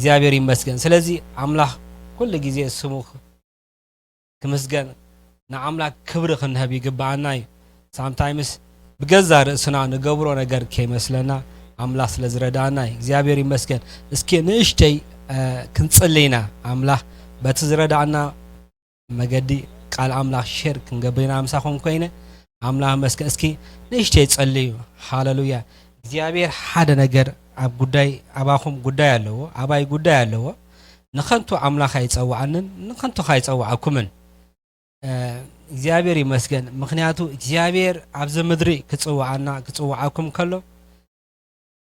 እግዚኣብሔር ይመስገን። ስለዚ ኣምላኽ ኩሉ ግዜ ስሙ ክምስገን፣ ንኣምላኽ ክብሪ ክንህብ ይግብኣና እዩ። ሳምታይምስ ብገዛ ርእስና ንገብሮ ነገር ከይመስለና ኣምላኽ ስለ ዝረዳኣና እዩ። እግዚኣብሔር ይመስገን። እስኪ ንእሽተይ ክንጽልይና ኣምላኽ በቲ ዝረዳኣና መገዲ ቃል ኣምላኽ ሼር ክንገብር ኢና ምሳኹም ኮይነ። ኣምላኽ መስገን። እስኪ ንእሽተይ ጸልዩ። ሃለሉያ። እግዚኣብሔር ሓደ ነገር ኣብ ጉዳይ ኣባኹም ጉዳይ ኣለዎ፣ ኣባይ ጉዳይ ኣለዎ። ንኸንቱ ኣምላኽ ኣይጸዋዓንን ንኸንቱ ኣይጸዋዓኩምን። እግዚኣብሔር ይመስገን። ምኽንያቱ እግዚኣብሔር ኣብዚ ምድሪ ክጽዋዓና ክጽዋዓኩም ከሎ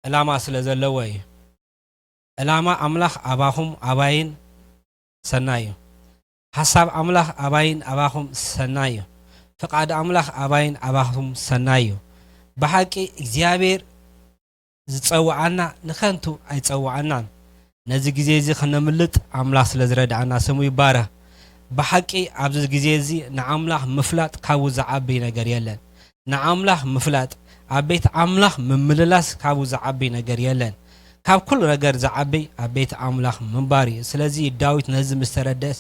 ዕላማ ስለ ዘለዎ እዩ። ዕላማ ኣምላኽ ኣባኹም ኣባይን ሰናይ እዩ። ሓሳብ ኣምላኽ ኣባይን ኣባኹም ሰናይ እዩ። ፍቓድ ኣምላኽ ኣባይን ኣባኹም ሰናይ እዩ። ብሓቂ እግዚኣብሔር ዝጸውዓና ንኸንቱ ኣይጸውዓናን። ነዚ ግዜ እዚ ኸነምልጥ ኣምላኽ ስለ ዝረድኣና ስሙ ይባረኽ። ብሓቂ ኣብዚ ግዜ እዚ ንኣምላኽ ምፍላጥ ካብኡ ዝዓቢ ነገር የለን። ንኣምላኽ ምፍላጥ፣ ኣብ ቤት ኣምላኽ ምምልላስ ካብኡ ዝዓቢ ነገር የለን። ካብ ኩሉ ነገር ዝዓቢ ኣብ ቤት ኣምላኽ ምንባር እዩ። ስለዚ ዳዊት ነዚ ምስ ተረደእስ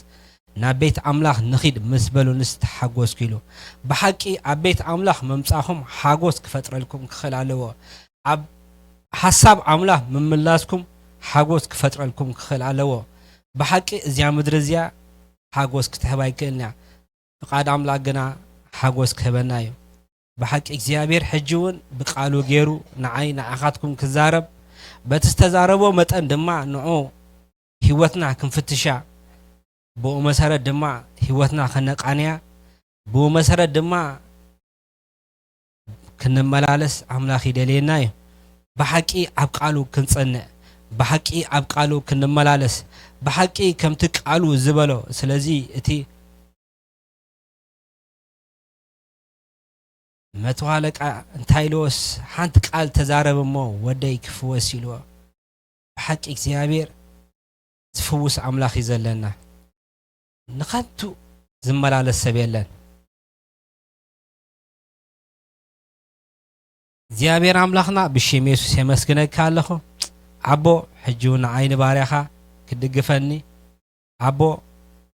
ናብ ቤት ኣምላኽ ንኺድ ምስ በሉንስ ተሓጎስኩ ኢሉ። ብሓቂ ኣብ ቤት ኣምላኽ ምምጻኹም ሓጎስ ክፈጥረልኩም ክኽእል ኣለዎ። ኣብ ሓሳብ ኣምላኽ ምምላስኩም ሓጎስ ክፈጥረልኩም ክኽእል ኣለዎ። ብሓቂ እዚኣ ምድሪ እዚኣ ሓጎስ ክትህብ ኣይክእልን እያ። ፍቓድ ኣምላኽ ግና ሓጎስ ክህበና እዩ። ብሓቂ እግዚኣብሔር ሕጂ እውን ብቃሉ ገይሩ ንዓይ ንዓኻትኩም ክዛረብ፣ በቲ ዝተዛረቦ መጠን ድማ ንዑ ህይወትና ክንፍትሻ፣ ብኡ መሰረት ድማ ህይወትና ከነቃንያ፣ ብኡ መሰረት ድማ ክንመላለስ ኣምላኽ ይደልየና እዩ። ብሓቂ ኣብ ቃሉ ክንጸንዕ፣ ብሓቂ ኣብ ቃሉ ክንመላለስ፣ ብሓቂ ከምቲ ቃሉ ዝበሎ። ስለዚ እቲ መቶ ኣለቃ እንታይ ኢልዎስ፣ ሓንቲ ቃል ተዛረብ እሞ ወደይ ክፍወስ ኢልዎ። ብሓቂ እግዚኣብሔር ዝፍውስ ኣምላኽ እዩ ዘለና። ንኸንቱ ዝመላለስ ሰብ የለን። እግዚኣብሔር ኣምላኽና ብሽም የሱስ የመስግነካ ኣለኹ። ኣቦ፣ ሕጂ እውን ንዓይ ንባርያኻ ክትድግፈኒ፣ ኣቦ፣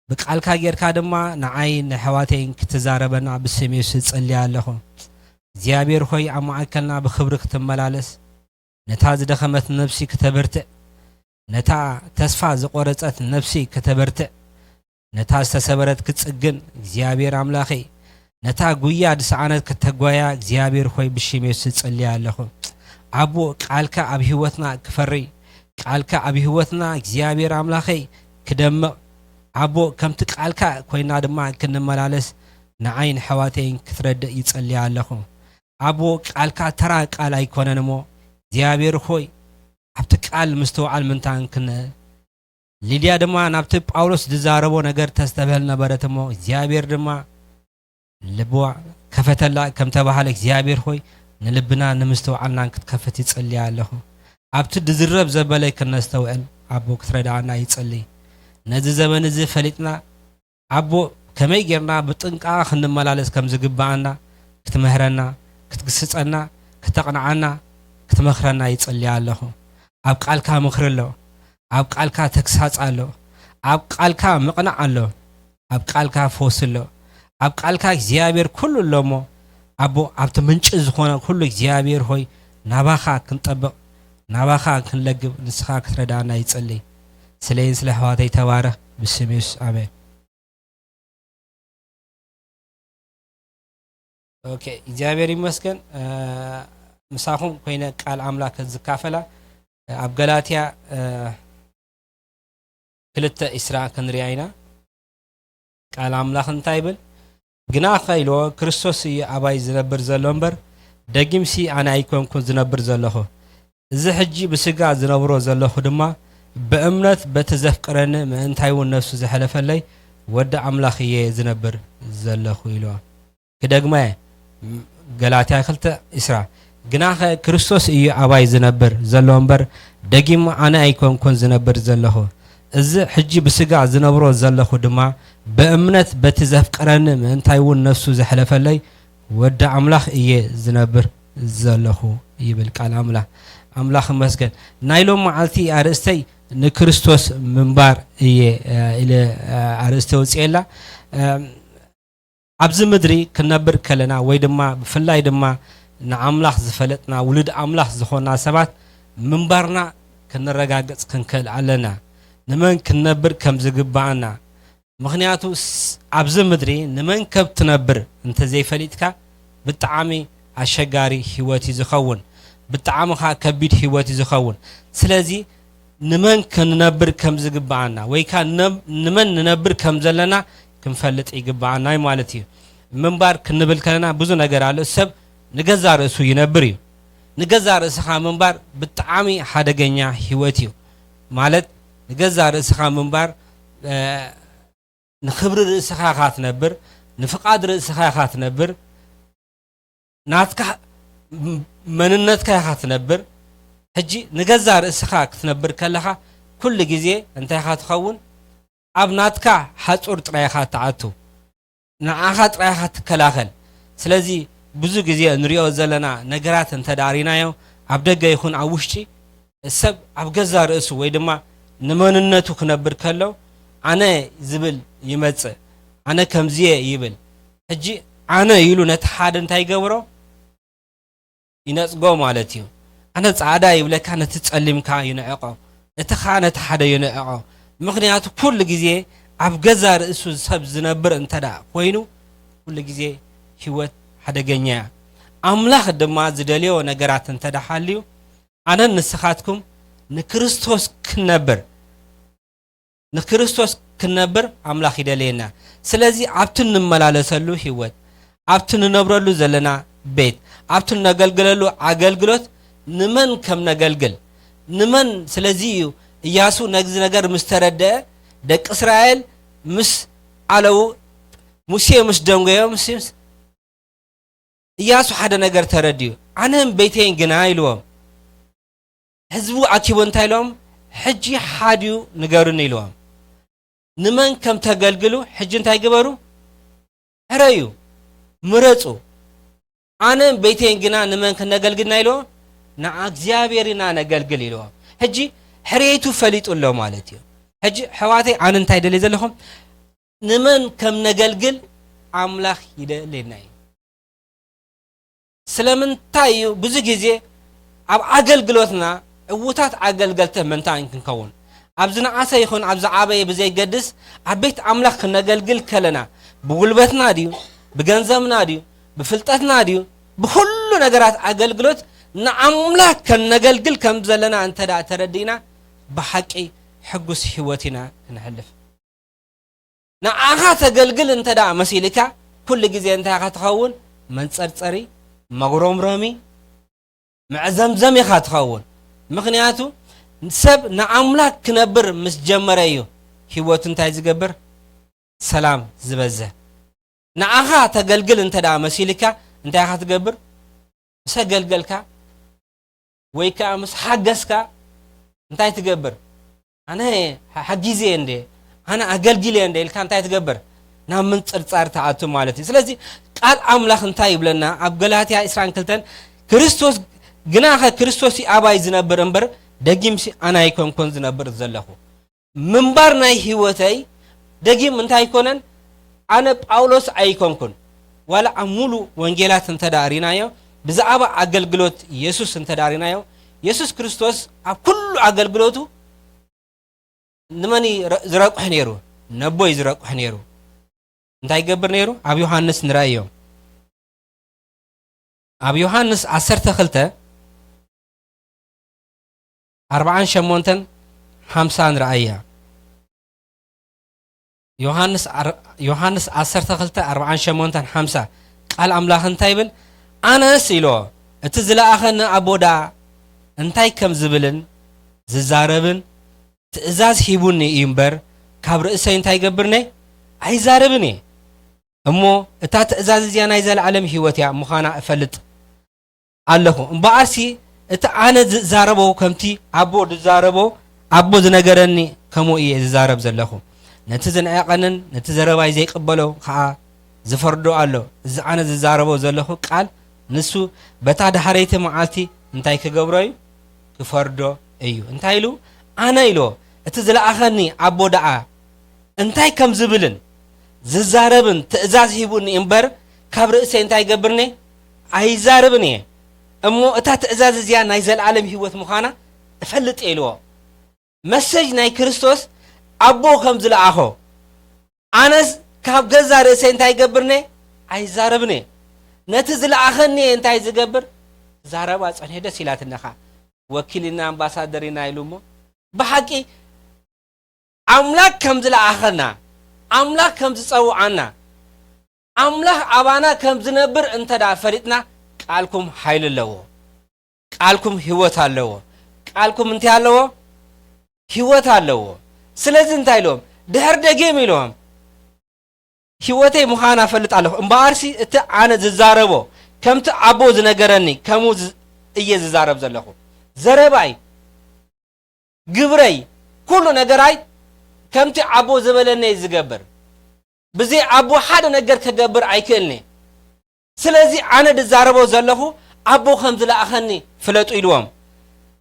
ብቃልካ ጌርካ ድማ ንዓይ ንኣሕዋተይን ክትዛረበና ብስም የሱስ እጽሊ ኣለኹ። እግዚኣብሔር ሆይ፣ ኣብ ማእከልና ብኽብሪ ክትመላለስ፣ ነታ ዝደኸመት ነፍሲ ክተበርትዕ፣ ነታ ተስፋ ዝቖረጸት ነፍሲ ክተበርትዕ፣ ነታ ዝተሰበረት ክትጽግን፣ እግዚኣብሔር ኣምላኸይ፣ ነታ ጉያ ዝሰኣነት ክተጓያ፣ እግዚኣብሔር ሆይ፣ ብሽም የሱስ እጽሊ ኣለኹ። ኣቦ፣ ቃልካ ኣብ ህይወትና ክፈሪ፣ ቃልካ ኣብ ህይወትና እግዚኣብሔር ኣምላኸይ ክደምቕ፣ ኣቦ፣ ከምቲ ቃልካ ኮይና ድማ ክንመላለስ፣ ንዓይን ኣሕዋተይን ክትረድእ ይጸሊ ኣለኹ። ኣቦ፣ ቃልካ ተራ ቃል ኣይኮነን እሞ፣ እግዚኣብሔር ሆይ፣ ኣብቲ ቃል ምስትውዓል ምንታን ክን-፣ ሊድያ ድማ ናብቲ ጳውሎስ ዝዛረቦ ነገር ተስተብህል ነበረት እሞ፣ እግዚኣብሔር ድማ ልብዋ ከፈተላ ከም ተባህለ፣ እግዚኣብሔር ሆይ፣ ንልብና ንምስትውዓልናን ክትከፍት ይጸልያ ኣለኹ። ኣብቲ ዝዝረብ ዘበለ ክነስተውዕል፣ ኣቦ፣ ክትረድኣና ይጸሊ። ነዚ ዘበን እዚ ፈሊጥና፣ ኣቦ፣ ከመይ ጌርና ብጥንቃቐ ክንመላለስ ከም ዝግብኣና ክትምህረና፣ ክትግስጸና፣ ክተቕንዓና፣ ክትመኽረና ይጸልያ ኣለኹ። ኣብ ቃልካ ምኽሪ ኣሎ፣ ኣብ ቃልካ ተግሳጽ ኣሎ፣ ኣብ ቃልካ ምቕናዕ ኣሎ፣ ኣብ ቃልካ ፈውሲ ኣሎ። ኣብ ቃልካ እግዚኣብሔር ኩሉ ኣሎ እሞ፣ ኣቦ፣ ኣብቲ ምንጪ ዝኾነ ኩሉ እግዚኣብሔር ሆይ፣ ናባኻ ክንጠብቕ፣ ናባኻ ክንለግብ፣ ንስኻ ክትረዳእና ይጸልይ። ስለይን ስለ ኣሕዋተይ ተባረኽ፣ ብስም የሱስ፣ ኣሜን። ኦኬ፣ እግዚኣብሔር ይመስገን። እ፣ ምሳኹም ኮይነ ቃል ኣምላኽ ዝካፈላ፣ እ፣ ኣብ ገላትያ፣ እ፣ ክልተ ዒስራ ክንሪኣ ኢና። ቃል ኣምላኽ እንታይ ይብል? ግናኸ ኢልዎ፣ ክርስቶስ እዩ ኣባይ ዝነብር ዘሎ እምበር፣ ደጊምሲ ኣነ ኣይኮንኩን ዝነብር ዘለኹ። እዚ ሕጂ ብስጋ ዝነብሮ ዘለኹ ድማ፣ ብእምነት በቲ ዘፍቅረኒ፣ ምእንታይ እውን ነፍሱ ዘሕለፈለይ ወዲ ኣምላኽ እየ ዝነብር ዘለኹ ኢልዎ። ክደግማ እየ። ገላትያ ክልተ ዒስራ፣ ግናኸ ክርስቶስ እዩ ኣባይ ዝነብር ዘሎ እምበር፣ ደጊም ኣነ ኣይኮንኩን ዝነብር ዘለኹ። እዚ ሕጂ ብስጋ ዝነብሮ ዘለኹ ድማ፣ ብእምነት በቲ ዘፍቅረኒ፣ ምእንታይ እውን ነፍሱ ዘሕለፈለይ ወዲ ኣምላኽ እየ ዝነብር ዘለኹ ይብል ቃል ኣምላኽ። ኣምላኽ ይመስገን። ናይ ሎም መዓልቲ ኣርእስተይ ንክርስቶስ ምንባር እየ፣ እ፣ ኢለ፣ እ፣ ኣርእስቲ ወፅኤላ። እ፣ ኣብዚ ምድሪ ክንነብር ከለና ወይ ድማ ብፍላይ ድማ ንኣምላኽ ዝፈለጥና ውሉድ ኣምላኽ ዝኾንና ሰባት ምንባርና ክንረጋገጽ ክንክእል ኣለና። ንመን ክንነብር ከም ዝግብኣና። ምኽንያቱ ስ-፣ ኣብዚ ምድሪ ንመን ከም ትነብር እንተዘይፈሊጥካ ብጣዕሚ ኣሸጋሪ ህይወት እዩ ዝኸውን። ብጣዕሚ ኸኣ ከቢድ ህይወት እዩ ዝኸውን። ስለዚ ንመን ክንነብር ከም ዝግብኣና ወይ ከኣ ነ-፣ ንመን ንነብር ከም ዘለና ክንፈልጥ ይግብኣና እዩ ማለት እዩ። ምንባር ክንብል ከለና ብዙ ነገር ኣሎ። ሰብ ንገዛእ ርእሱ ይነብር እዩ። ንገዛእ ርእስኻ ምንባር ብጣዕሚ ሓደገኛ ህይወት እዩ። ማለት ንገዛእ ርእስኻ ምንባር፣ እ፣ ንኽብሪ ርእስኻ ኢኻ ትነብር፣ ንፍቓድ ርእስኻ ኢኻ ትነብር፣ ናትካ ም-፣ መንነትካ ኢኻ ትነብር። ሕጂ ንገዛእ ርእስኻ ክትነብር ከለኻ ኩሉ ግዜ እንታይ ኢኻ ትኸውን? ኣብ ናትካ ሓጹር ጥራይ ኢኻ ትኣቱ። ንዓኻ ጥራይ ኢኻ ትከላኸል። ስለዚ ብዙ ግዜ እንሪኦ ዘለና ነገራት እንተ ደኣ ሪናዮ፣ ኣብ ደገ ይኹን ኣብ ውሽጢ፣ ሰብ ኣብ ገዛእ ርእሱ ወይ ድማ ንመንነቱ ክነብር ከሎ፣ ኣነ ዝብል ይመጽእ፣ ኣነ ከምዚ እየ ይብል። ሕጂ ኣነ ኢሉ ነቲ ሓደ እንታይ ይገብሮ? ይነጽጎ ማለት እዩ። ኣነ ጻዕዳ ይብለካ፣ ነቲ ጸሊም ከኣ ይንዕቆ፣ እቲ ከኣ ነቲ ሓደ ይንዕቆ። ምኽንያቱ ኩሉ ግዜ ኣብ ገዛእ ርእሱ ሰብ ዝነብር እንተ ደኣ ኮይኑ፣ ኩሉ ግዜ ህይወት ሓደገኛ እያ። ኣምላኽ ድማ ዝደልዮ ነገራት እንተ ደኣ ሃልዩ፣ ኣነን ንስኻትኩም ንክርስቶስ ክንነብር፣ ንክርስቶስ ክንነብር ኣምላኽ ይደልየና። ስለዚ ኣብቲ እንመላለሰሉ ህይወት፣ ኣብቲ ንነብረሉ ዘለና ቤት፣ ኣብቲ እነገልግለሉ ኣገልግሎት ንመን ከም ነገልግል፣ ንመን፣ ስለዚ እዩ እያሱ ነዚ ነገር ምስ ተረድአ፣ ደቂ እስራኤል ምስ ኣለዉ፣ ሙሴ ምስ ደንጎዮም፣ ምስ እያሱ ሓደ ነገር ተረድዩ። ኣነን ቤተይን ግና ኢልዎም። ህዝቡ ኣኪቡ እንታይ ኢሎም? ሕጂ ሓድዩ ንገሩኒ ኢልዎም። ንመን ከም ተገልግሉ ሕጂ እንታይ ግበሩ? ሕረዩ፣ ምረጹ። ኣነን ቤተይን ግና ንመን ክነገልግልና ኢልዎም? ንእግዚኣብሔር ኢና ነገልግል ኢልዎም። ሕጂ ሕርየቱ ፈሊጡ ኣሎ ማለት እዩ። ሕጂ ኣሕዋተይ ኣነ እንታይ ደልየ ዘለኹም? ንመን ከም ነገልግል ኣምላኽ ይደልየና እዩ። ስለምንታይ እዩ ብዙ ግዜ ኣብ ኣገልግሎትና ዕዉታት ኣገልገልቲ ምእንታን ክንከውን? ኣብ ዝነኣሰ ይኹን ኣብ ዝዓበየ ብዘይገድስ ኣብ ቤት ኣምላኽ ክነገልግል ከለና ብጉልበትና ድዩ? ብገንዘብና ድዩ? ብፍልጠትና ድዩ? ብኹሉ ነገራት ኣገልግሎት ንኣምላኽ ከነገልግል ከም ዘለና እንተ ደኣ ተረዲእና ብሓቂ ሕጉስ ህይወት ኢና ክነሕልፍ። ንዓኻ ተገልግል እንተ ደኣ መሲልካ፣ ኩሉ ግዜ እንታይ ኢኻ ትኸውን? መንጸርጸሪ፣ መጉረምረሚ፣ መዕዘምዘሚ ኢኻ ትኸውን። ምኽንያቱ፣ ሰብ ንኣምላኽ ክነብር ምስ ጀመረ እዩ ህይወቱ እንታይ ዝገብር? ሰላም ዝበዝሕ። ንዓኻ ተገልግል እንተ ደኣ መሲልካ፣ እንታይ ኢኻ ትገብር? ምስ ኣገልገልካ ወይ ከኣ ምስ ሓገዝካ እንታይ ትገብር? ኣነ ሓጊዘ እንደ፣ ኣነ ኣገልጊለ እንደ ኢልካ እንታይ ትገብር? ናብ ምንጽርጻር ትኣቱ ማለት እዩ። ስለዚ ቃል ኣምላኽ እንታይ ይብለና? ኣብ ገላትያ ዕስራን ክልተን፣ ክርስቶስ፣ ግናኸ ክርስቶስ እዩ ኣባይ ዝነብር እምበር፣ ደጊምሲ ኣነ ኣይኮንኩን ዝነብር ዘለኹ። ምንባር ናይ ህይወተይ ደጊም እንታይ ኣይኮነን? ኣነ ጳውሎስ ኣይኮንኩን። ዋላ ኣብ ሙሉ ወንጌላት እንተ ደኣ ሪናዮ፣ ብዛዕባ ኣገልግሎት የሱስ እንተ ደኣ ሪናዮ፣ የሱስ ክርስቶስ ኣብ ኩሉ ኣገልግሎቱ ንመን እዩ ረ-፣ ዝረቁሕ ነይሩ? ነቦ እዩ ዝረቁሕ ነይሩ። እንታይ ይገብር ነይሩ? ኣብ ዮሃንስ ንረኣዮ። ኣብ ዮሃንስ ዓሰርተ ክልተ፣ ኣርብዓን ሸሞንተን ሓምሳን ረኣያ። ዮሃንስ ኣር-፣ ዮሃንስ ዓሰርተ ክልተ፣ ኣርብዓን ሸሞንተን ሓምሳ ቃል ኣምላኽ እንታይ ይብል? ኣነስ ኢሎ፣ እቲ ዝለኣኸኒ ኣቦ ደኣ እንታይ ከም ዝብልን ዝዛረብን ትእዛዝ ሂቡኒ እዩ እምበር፣ ካብ ርእሰይ እንታይ ይገብርኒ? ኣይዛረብን እየ። እሞ እታ ትእዛዝ እዚኣ ናይ ዘለዓለም ህይወት እያ ምዃና እፈልጥ ኣለኹ። እምበኣርሲ እቲ ኣነ ዝዛረቦ ከምቲ ኣቦ ዝዛረቦ፣ ኣቦ ዝነገረኒ ከምኡ እየ ዝዛረብ ዘለኹ። ነቲ ዝንዕቐንን ነቲ ዘረባይ ዘይቅበሎ ኸኣ ዝፈርዶ ኣሎ። እዚ ኣነ ዝዛረቦ ዘለኹ ቃል ንሱ በታ ዳሕረይቲ መዓልቲ እንታይ ክገብሮ እዩ? ክፈርዶ እዩ። እንታይ ኢሉ? ኣነ ኢልዎ፣ እቲ ዝለኣኸኒ ኣቦ ደኣ እንታይ ከም ዝብልን ዝዛረብን ትእዛዝ ሂቡኒ እምበር፣ ካብ ርእሰይ እንታይ ይገብርኒ ኣይዛረብን እየ። እሞ እታ ትእዛዝ እዚኣ ናይ ዘለኣለም ህይወት ምዃና እፈልጥ እየ ኢልዎ። መሰጅ ናይ ክርስቶስ ኣቦ ከም ዝለኣኾ፣ ኣነስ ካብ ገዛ ርእሰይ እንታይ ይገብርኒ ኣይዛረብን እየ። ነቲ ዝለኣኸኒ እየ እንታይ ዝገብር። ዛረባ ጸንሔ ደስ ኢላትነኻ። ወኪልና ኣምባሳደር ኢና ኢሉ እሞ ብሓቂ ኣምላኽ ከም ዝለኣኸና፣ ኣምላኽ ከም ዝጸውዓና፣ ኣምላኽ ኣባና ከም ዝነብር እንተ ደኣ ፈሊጥና፣ ቃልኩም ሓይሊ ኣለዎ። ቃልኩም ህይወት ኣለዎ። ቃልኩም እንታይ ኣለዎ? ህይወት ኣለዎ። ስለዚ እንታይ ኢልዎም? ድሕር ደጊም ኢልዎም፣ ህይወተይ ምዃና እፈልጥ ኣለኹ። እምበኣርሲ እቲ ኣነ ዝዛረቦ ከምቲ ኣቦ ዝነገረኒ ከምኡ ዝ-፣ እየ ዝዛረብ ዘለኹ። ዘረባይ፣ ግብረይ፣ ኩሉ ነገራይ ከምቲ ኣቦ ዝበለኒ እየ ዝገብር። ብዘይ ኣቦ ሓደ ነገር ከገብር ኣይክእልኒ። ስለዚ ኣነ ዝዛረቦ ዘለኹ ኣቦ ከም ዝለኣኸኒ ፍለጡ ኢልዎም።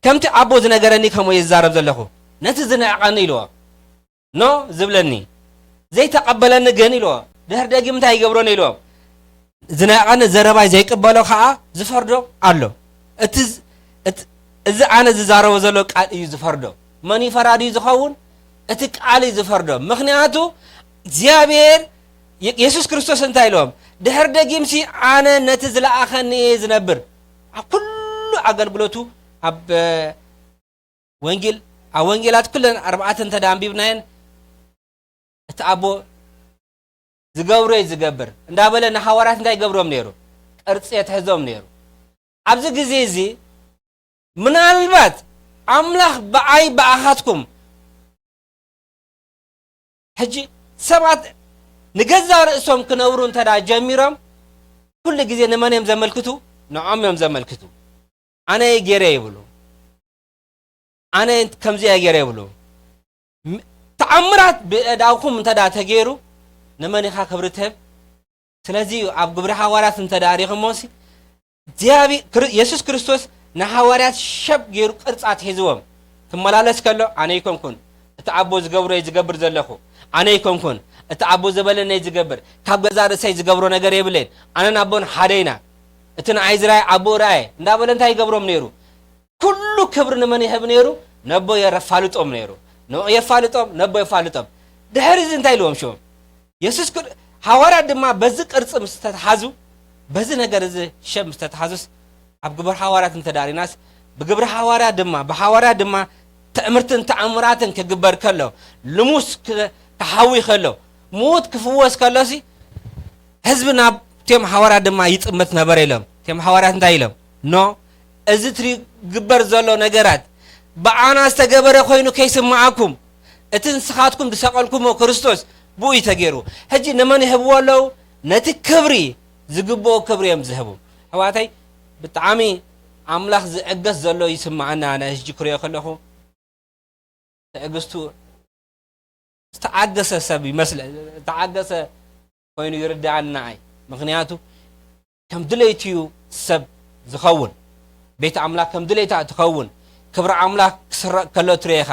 ከምቲ ኣቦ ዝነገረኒ ከምኡ እየ ዝዛረብ ዘለኹ። ነቲ ዝንዕቐኒ ኢልዎ። ኖ ዝብለኒ፣ ዘይተቐበለኒ ግን ኢልዎ። ድሕር ደጊም እንታይ ይገብሮን ኢልዎም። ዝንዕቐኒ ዘረባይ ዘይቅበሎ ኸኣ ዝፈርዶ ኣሎ። እቲ ዝ-፣ እቲ፣ እዚ ኣነ ዝዛረቦ ዘሎ ቃል እዩ ዝፈርዶ። መን እዩ ፈራዲ ዝኸውን? እቲ ቃል እዩ ዝፈርዶ። ምኽንያቱ እግዚኣብሔር የ-፣ የሱስ ክርስቶስ እንታይ ኢልዎም? ድሕር ደጊምሲ ኣነ ነቲ ዝለኣኸኒ እየ ዝነብር። ኣብ ኩሉ ኣገልግሎቱ ኣብ፣ እ፣ ወንጌል፣ ኣብ ወንጌላት ኩለን ኣርባዕተ እንተ ደኣ ኣንቢብናየን፣ እቲ ኣቦ ዝገብሮ እዩ ዝገብር እንዳበለ ንሃዋርያት እንታይ ይገብሮም ነይሩ? ቅርጺ የትሕዞም ነይሩ። ኣብዚ ግዜ እዚ ምናልባት ኣምላኽ ብኣይ ብኣኻትኩም ሕጂ ሰባት ንገዛ ርእሶም ክነብሩ እንተ ደኣ ጀሚሮም፣ ኩሉ ግዜ ንመን እዮም ዘመልክቱ? ንዖም እዮም ዘመልክቱ። ኣነ እየ ገይረ ይብሉ። ኣነ ከምዚ እየ ገይረ ይብሉ። ም-፣ ተኣምራት ብእዳውኩም እንተ ደኣ ተገይሩ፣ ንመን ኢኻ ክብሪ ትህብ? ስለዚ እዩ ኣብ ግብሪ ሃዋርያት እንተ ደኣ ሪኢኹሞሲ፣ እግዚኣብሔር ክር-፣ የሱስ ክርስቶስ ንሃዋርያት ሸብ ገይሩ ቅርጺ ኣትሒዝዎም ክመላለስ ከሎ፣ ኣነ ኣይኮንኩን እቲ ኣቦ ዝገብሮ እየ ዝገብር ዘለኹ፣ ኣነ ኣይኮንኩን እቲ ኣቦ ዝበለኒ እየ ዝገብር፣ ካብ ገዛእ ርእሰይ ዝገብሮ ነገር የብለይን፣ ኣነን ኣቦን ሓደ ኢና፣ እቲ ንኣይ ዝረኣየ ኣቦኡ ረኣየ እንዳበለ እንታይ ይገብሮም ነይሩ? ኩሉ ክብሪ ንመን ይህብ ነይሩ? ነቦ የፋልጦም ነይሩ። ንኡ የፋልጦም፣ ነቦ የፋልጦም። ድሕሪ እዚ እንታይ ኢልዎም ሽዑ? የሱስ ክር-፣ ሃዋርያት ድማ በዚ ቅርጺ ምስ ተተሓዙ፣ በዚ ነገር እዚ ሸብ ምስ ተተሓዙስ፣ ኣብ ግብሪ ሃዋርያት እንተ ደኣ ሪኢናስ፣ ብግብሪ ሃዋርያት ድማ፣ ብሃዋርያት ድማ ትእምርትን ተኣምራትን ክግበር ከሎ፣ ልሙስ ክ-፣ ክሓዊ ከሎ፣ ምዉት ክፍወስ ከሎሲ፣ ህዝቢ ናብቶም ሃዋርያት ድማ ይጥምት ነበረ ኢሎም። እቶም ሃዋርያት እንታይ ኢሎም? ኖ፣ እዚ ትሪ-፣ ዝግበር ዘሎ ነገራት ብኣና ዝተገበረ ኮይኑ ከይስምዓኩም፣ እቲ ንስኻትኩም ዝሰቐልኩሞ ክርስቶስ ብኡ እዩ ተገይሩ። ሕጂ ንመን ይህብዎ ኣለዉ? ነቲ ክብሪ ዝግብኦ ክብሪ እዮም ዝህቡ። ኣሕዋተይ፣ ብጣዕሚ ኣምላኽ ዝዕገስ ዘሎ ይስምዓኒ። ኣነ ሕጂ ክሪኦ ከለኹ ትዕግስቱ ዝተዓገሰ ሰብ ይመስለ-፣ ዝተዓገሰ ኮይኑ ይርድኣኒ ንዓይ። ምኽንያቱ ከም ድሌቱ እዩ ሰብ ዝኸውን። ቤት ኣምላኽ ከም ድሌታ ትኸውን። ክብሪ ኣምላኽ ክስረቕ ከሎ ትርእኻ።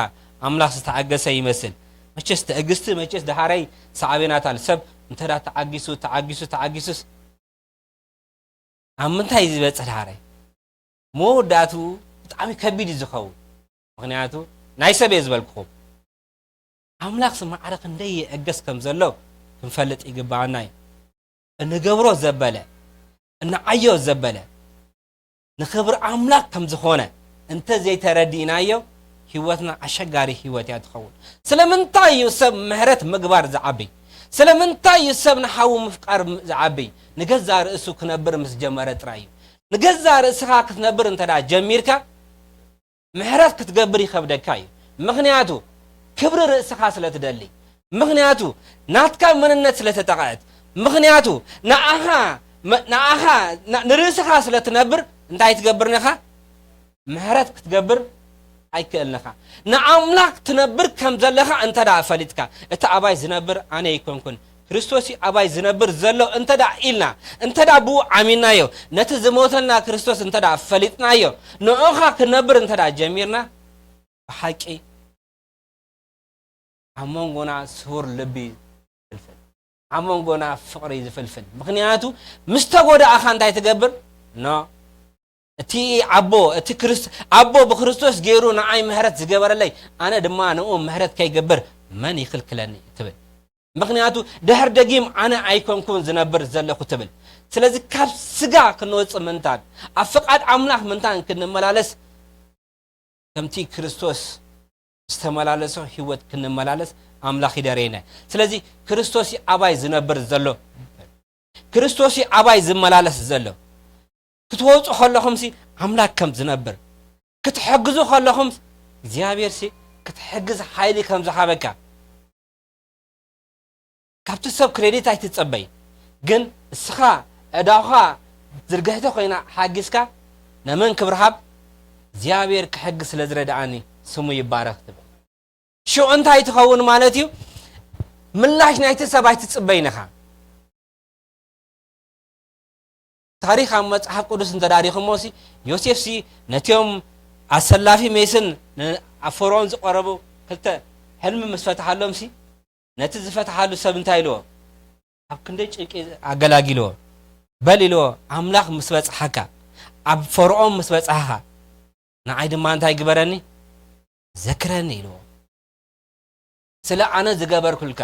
ኣምላኽ ዝተዓገሰ ይመስል። መቸስ ትዕግስቲ፣ መቸስ ደሃረይ ሳዕቤናት ኣለ። ሰብ እንተ ደኣ ተዓጊሱ፣ ተዓጊሱ፣ ተዓጊሱስ ኣብ ምንታይ እዩ ዝበጽሕ ደሃረይ? መወዳእትኡ ብጣዕሚ ከቢድ እዩ ዝኸውን። ምኽንያቱ ናይ ሰብ እየ ዝበልኩኹም። ኣምላኽሲ ማዕረ ክንደይ ይዕገስ ከም ዘሎ ክንፈልጥ ይግብኣና እዩ። እንገብሮ ዘበለ፣ እንዓዮ ዘበለ፣ ንኽብሪ ኣምላኽ ከም ዝኾነ እንተ ዘይተረዲእናዮ፣ ህይወትና ኣሸጋሪ ህይወት እያ ትኸውን። ስለምንታይ እዩ ሰብ ምሕረት ምግባር ዝዓቢ? ስለምንታይ እዩ ሰብ ንሓዉ ምፍቃር ዝዓቢ? ንገዛእ ርእሱ ክነብር ምስ ጀመረ ጥራይ እዩ። ንገዛእ ርእስኻ ክትነብር እንተ ደኣ ጀሚርካ፣ ምሕረት ክትገብር ይኸብደካ እዩ። ምኽንያቱ ክብሪ ርእስኻ ስለ ትደሊ፣ ምኽንያቱ ናትካ መንነት ስለ ተጠቕዐት፣ ምኽንያቱ ንኣኻ መ-፣ ንኣኻ ና-፣ ንርእስኻ ስለ ትነብር እንታይ ትገብር ነኻ? ምሕረት ክትገብር ኣይክእልንኻ። ንኣምላኽ ትነብር ከም ዘለኻ እንተ ደኣ ፈሊጥካ፣ እቲ ኣባይ ዝነብር ኣነ ኣይኮንኩን፣ ክርስቶስ እዩ ኣባይ ዝነብር ዘሎ እንተ ደኣ ኢልና፣ እንተ ደኣ ብኡ ዓሚናዮ፣ ነቲ ዝሞተልና ክርስቶስ እንተ ደኣ ፈሊጥናዮ፣ ንዑኻ ክንነብር እንተ ደኣ ጀሚርና፣ ብሓቂ ኣብ መንጎና ስውር ልቢ ዝፍልፍል፣ ኣብ መንጎና ፍቕሪ ዝፍልፍል። ምኽንያቱ ምስ ተጎዳእኻ እንታይ ትገብር? ኖ፣ እቲ ኣቦ፣ እቲ ክርስ-፣ ኣቦ ብክርስቶስ ገይሩ ንዓይ ምሕረት ዝገበረለይ፣ ኣነ ድማ ንኡ ምሕረት ከይገብር መን ይኽልክለኒ? ትብል። ምኽንያቱ ድሕር ደጊም ኣነ ኣይኮንኩን ዝነብር ዘለኹ ትብል። ስለዚ ካብ ስጋ ክንወጽእ ምንታን ኣብ ፍቓድ ኣምላኽ ምንታን ክንመላለስ፣ ከምቲ ክርስቶስ ዝተመላለሶ ህይወት ክንመላለስ ኣምላኽ ይደረየና። ስለዚ ክርስቶስ እዩ ኣባይ ዝነብር ዘሎ፣ ክርስቶስ እዩ ኣባይ ዝመላለስ ዘሎ። ክትወጹ ከለኹምሲ ኣምላኽ ከም ዝነብር፣ ክትሕግዙ ከለኹም እግዚኣብሔርሲ ክትሕግዝ ሓይሊ ከም ዝሃበካ፣ ካብቲ ሰብ ክሬዲት ኣይትጸበይ። ግን እስኻ ዕዳኻ ዝርግሕቲ ኮይና ሓጊዝካ፣ ነመን ክብሪ ሃብ? እግዚኣብሔር ክሕግዝ ስለ ዝረድኣኒ ስሙ ይባረኽ ትብል። ሽዑ እንታይ ትኸውን ማለት እዩ? ምላሽ ናይቲ ሰብ ኣይትጽበይን ኢኻ። ታሪኽ ኣብ መጽሓፍ ቅዱስ እንተ ዳሪኹሞ ሲ፣ ዮሴፍ ሲ ነቲኦም ኣሰላፊ ሜስን ን-፣ ኣብ ፈርዖን ዝቐረቡ ክልተ ሕልሚ ምስ ፈትሓሎም ሲ፣ ነቲ ዝፈትሓሉ ሰብ እንታይ ኢልዎ? ኣብ ክንደይ ጭንቂ ኣገላጊልዎ። በል ኢልዎ፣ ኣምላኽ ምስ በጽሓካ፣ ኣብ ፈርዖን ምስ በጽሓኻ፣ ንዓይ ድማ እንታይ ግበረኒ? ዘክረኒ ኢልዎ። ስለ ኣነ ዝገበርኩልካ፣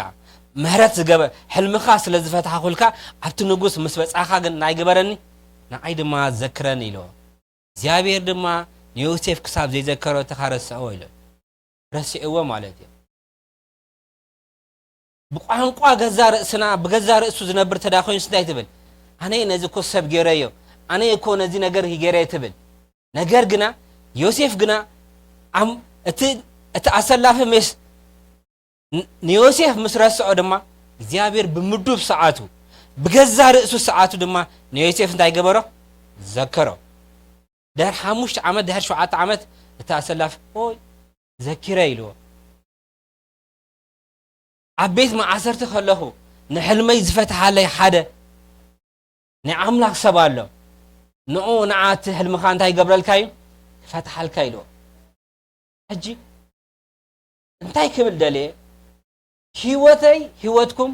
ምሕረት ዝገበር፣ ሕልምኻ ስለ ዝፈትሓኹልካ፣ ኣብቲ ንጉስ ምስ በጻኻ ግን ናይ ግበረኒ፣ ንዓይ ድማ ዘክረኒ ኢልዎ። እግዚኣብሔር ድማ ንዮሴፍ ክሳብ ዘይዘከሮ ተኻ ረስዐዎ ኢሉ። ረሲዕዎ ማለት እዩ። ብቋንቋ ገዛ ርእስና፣ ብገዛ ርእሱ ዝነብር ተዳ ኮይኑስ እንታይ ትብል? ኣነ ነዚ እኮ ሰብ ገይረዮ፣ ኣነ እኮ ነዚ ነገር ገይረ ትብል። ነገር ግና ዮሴፍ ግና ኣም-፣ እቲ፣ እቲ ኣሰላፊ ሜስ ን-፣ ንዮሴፍ ምስ ረስዖ ድማ እግዚኣብሔር ብምዱብ ሰዓቱ፣ ብገዛ ርእሱ ሰዓቱ ድማ ንዮሴፍ እንታይ ገበሮ? ዘከሮ። ድሕሪ ሓሙሽተ ዓመት፣ ድሕሪ ሸውዓተ ዓመት እቲ ኣሰላፊ፣ ኦይ፣ ዘኪረ ኢልዎ። ኣብ ቤት መዓሰርቲ ከለኹ ንሕልመይ ዝፈትሓለይ ሓደ ናይ ኣምላኽ ሰብ ኣሎ። ንዑ ንዓ እቲ ሕልምኻ እንታይ ይገብረልካ እዩ? ይፈትሓልካ ኢልዎ። ሕጂ እንታይ ክብል ደልየ? ህይወተይ፣ ህይወትኩም